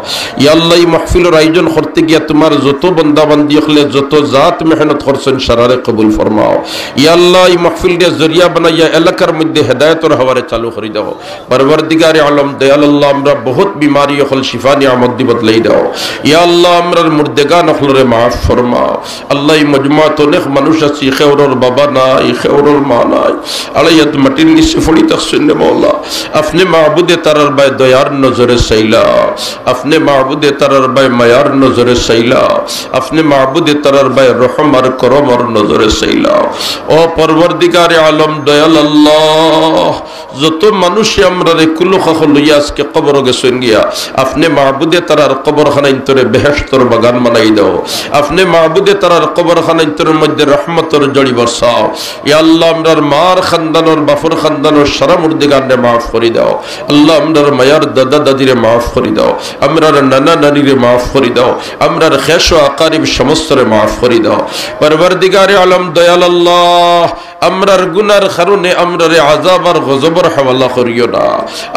ইয়া আল্লাহ, এই মাহফিলর আয়োজন করতে গিয়া তোমার যত বান্দা বান্দি অকলে যত জাত মেহনত করছইন, সারারে কবুল ফরমাও। ইয়া আল্লাহ, এই মাহফিলরে জরিয়া বানাইয়া এলাকার মধ্যে হেদায়েতর হাওয়ারে চালু করি দাও। পরওয়ারদিগারে আলম, দয়াল আল্লাহ, আমরা বহুত বিমারি অকল শিফা নিয়ামত দি বদলাই দাও। ইয়া আল্লাহ, আমরার মুর্দেগান অকলরে মাফ ফরমাও। আল্লাহ, এই মজমাত অনেক মানুষ আছি, কেউরর বাবা নাই, কেউরর মা নাই, আড়াই হাত মাটির নিচে পড়ি থাকছইন রে মওলা। আপনে মাবুদে তারার বায় দয়ার নজরে চাইলা, আপনে মাবুদে তারার বায় মায়ার নজরে চাইলা, আপনে মাবুদে তারার বায় রহম আর করমর নজরে চাইলা। ও পরওয়ারদিগারে আলম, দয়াল আল্লাহ, যত মানুষে আমরারে কুলো খাখো লইয়া আজকে কবরো গেছইন গিয়া, আপনে মাবুদে তারার কবরখানাইন্তরে বেহেশতর বাগান বানাই দাও। আপনে মাবুদে তারার কবরখানাইন্তরের মধ্যে রহমতর ঝড়ি বর্ষাও। ইয়া আল্লাহ, আমরার মার খানদানর, বাফর খানদানর সারা মুর্দেগানরে মাফ করি দাও। আল্লাহ, আমরার মায়ার দাদা দাদিরে মাফ করি দাও। আমরার নানা নানিরে মাফ করি দাও। আমরার খেশ ও আকারিব সমস্তরে মাফ করি দাও। পরওয়ারদিগারে আলম, দয়াল আল্লাহ, আমরার গুনার কারণে আমরারে আযাব আর গজবর হাওয়ালা করিও না।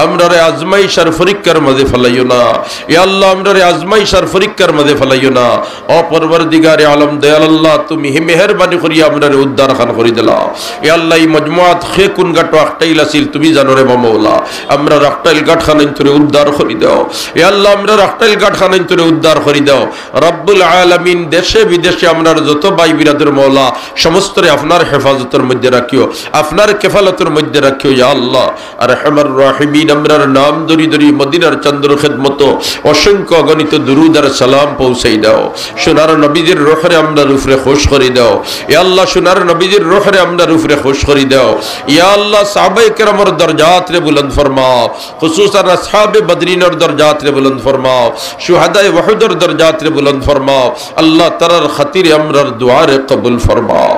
আমরারে আজমাইশ আর পরীক্ষার মাঝে ফালাইও না। ইয়া আল্লাহ, আমরারে আজমাইশ আর পরীক্ষার মাঝে ফালাইও না। ও পরওয়ারদিগারে আলম, দয়াল আল্লাহ, তুমি হি মেহেরবানি করিয়া আমরারে উদ্ধার খান করি দিলাও। ইয়া আল্লাহ, এই মজমুয়াত খে কোন ঘাটো আখটাইল আছিল, তুমি জানো রে মা মওলা। আমরার আখটাইল ঘাট খানাইন্তরে উদ্ধার করি দাও। ইয়া আল্লাহ, আমরার আখটাইল ঘাট খানাইন্তরে উদ্ধার করি দাও। রব্বুল আলামিন, দেশে বিদেশে আমরার যত ভাই বিরাদর মওলা, সমস্তরে আপনার হেফাজতর মধ্যে রাখিও, আপনার কেফালতর মধ্যে রাখিও, ইয়া আল্লাহ। আরহামার রাহিমিন, আমরার নাম ধরি ধরি মদিনার চান্দর খেদমতো অসংখ্য অগণিত দুরুদ আর সালাম পৌঁছাই দাও। সোনার নবীজির রুহরে আমরার উপরে খুশ করি দাও। ইয়া আল্লাহ, সোনার নবীজির রুহরে আমরার উপরে খুশ করি দাও। ইয়া আল্লাহ, সাহাবায়ে কেরামর দরজাতরে বুলন্দ ফরমাও। খুসুসান আসহাবে বদরিনর দরজাতরে বুলন্দ ফরমাও, শুহাদায়ে উহুদর দরজাতরে বুলন্দ ফরমাও। আল্লাহ, তারার খাতিরে আমরার দোয়ারে কবুল ফরমাও।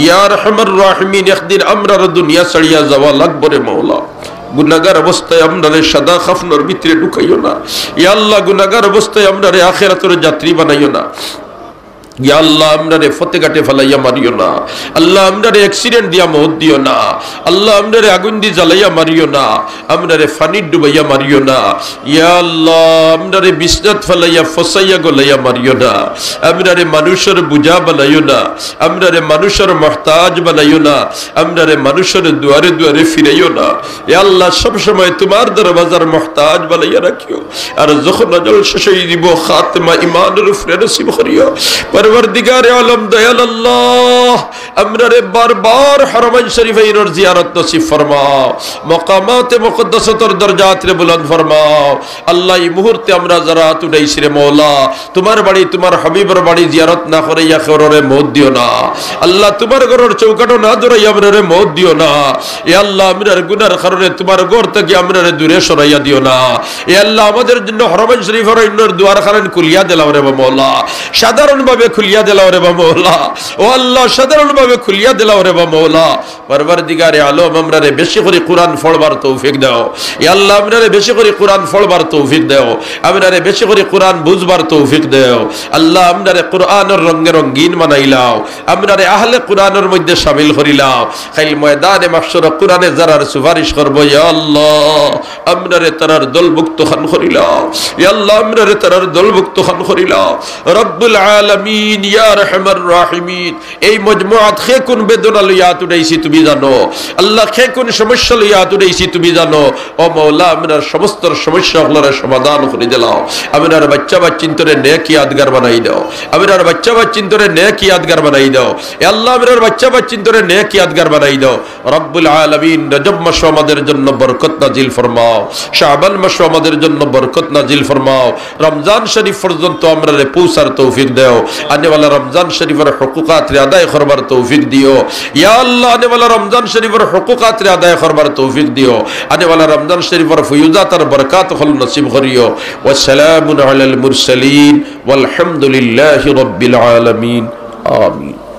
ইয়া আরহামার রাহিমিন, একদিন আমরার দুনিয়া ছাড়িয়া যাওয়া লাগবো রে মওলা। গুনাগার অবস্থায় আমরারে সাদা কাফনর ভিতরে ঢুকাইও না। ইয়া আল্লাহ, গুনাগার অবস্থায় আমরারে আখেরাতর যাত্রী বানাইও না। ইয়া আল্লাহ, আমরারে পথে ঘাটে ফালাইয়া মারিও না। আল্লাহ, আমরারে accident দিয়া মউত দিও না। আল্লাহ, আমরারে আগুন দি জ্বালাইয়া মারিও না। আমরারে পানিত ডুবাইয়া মারিও না। ইয়া আল্লাহ, আমরারে বিছনাত ফালাইয়া ফসাইয়া গলাইয়া মারিও না। আমরারে মানুষর বুঝা বানাইও না। আমরারে মানুষর মুহতাজ বানাইও না। আমরারে মানুষর দুয়ারে দুয়ারে ফিরাইও না। ইয়া আল্লাহ, সব সময় তোমার দরওয়াজার মুহতাজ বানাইয়া রাখিও। আর যখন আজল শেষ অই যিবো, খাতমা ইমানর উপরে নসিব করিও। পরওয়ারদিগারে আলম, দয়াল আল্লাহ, আমরারে বারবার হারামাইন শরীফাইনর জিয়ারত নসিব ফরমাও, মকামাতে মুকদ্দাসাতর দরজাতরে বুলন্দ ফরমাও। আল্লাহ, এই মুহূর্তে আমরা যারা আত উঠাইছি রে মওলা, তুমার বাড়ি, তুমার হাবিবর বাড়ি জিয়ারত না করাইয়া কেউরে মউত দিও না। আল্লাহ, তুমার ঘরর চৌকাঠো না দৌড়াইয়া আমরারে মউত দিও না। এ আল্লাহ, আমরার গুনার কারণে তুমার ঘর থাকি আমরারে দূরে সরাইয়া দিও না। এ আল্লাহ, আমাদের জন্য হারামাইন শরীফর অইন্যর দুয়ার খান খুলিয়া দিলাও রে বা মওলা, সাধারণভাবে খুলিয়া দিলাও রে বা মওলা। ও আল্লাহ, সাধারণভাবে খুলিয়া দিলাও রে বা মওলা। পরওয়ারদিগারে আলম, আমরারে বেশি করি কোরআন পড়বার তৌফিক দেও। ইয়া আল্লাহ, আমরারে বেশি করি কোরআন পড়বার তৌফিক দেও। আমরারে বেশি করি কোরআন বুঝবার তৌফিক দেও। আল্লাহ, আমরারে কোরআনর রঙে রঙিন বানাইলাও। আমরারে আহলে কোরআনর মধ্যে শামিল করিলাও। কাইল ময়দানে মাহশরো কোরআনে যারার সুপারিশ করবো, ইয়া আল্লাহ, আমরারে তারার দলভুক্ত খান করিলাও। ইয়া আল্লাহ, আমরারে তারার দলভুক্ত খান করিলাও। রব্বুল আলামিন, ইয়া আরহামার রাহিমিন, এই মজমুআত কে কুন বেদনা লইয়া আত উঠাইছি তুমি জানো। আল্লাহ, কে কুন সমস্যা লইয়া আত উঠাইছি তুমি জানো। ও মওলা, আমরার সমস্ত সমস্যা অকলরে সমাধান করি দিলাও। আমরার বাচ্চা বাচ্চিন্তরে নেক ইয়াদগার বানাই দাও। আমরার বাচ্চা বাচ্চিন্তরে নেক ইয়াদগার বানাই দাও। এ আল্লাহ, আমরার বাচ্চা বাচ্চিন্তরে নেক ইয়াদগার বানাই দাও। রব্বুল আলামিন, রজব মাসো আমাদের জন্য বরকত নাজিল ফরমাও, শাবান মাসো আমাদের জন্য বরকত নাজিল ফরমাও, রমজান শরীফ পর্যন্ত আমরারে পৌঁছার তৌফিক দেও। আনেওয়ালা রমজান শরীফর হকুকাতরে আদায় করবার তৌফিক দিও। ইয়া আল্লাহ, আনেওয়ালা রমজান শরীফর হকুকাতরে আদায় করবার তৌফিক দিও। আনেওয়ালা রমজান শরীফর ফয়ুজাত আর বরকাত অকল নসিব করিও। ওয়া সালামুন আলাল মুরসালিন, ওয়ালহামদুলিল্লাহি রাব্বিল আলামিন। আমিন।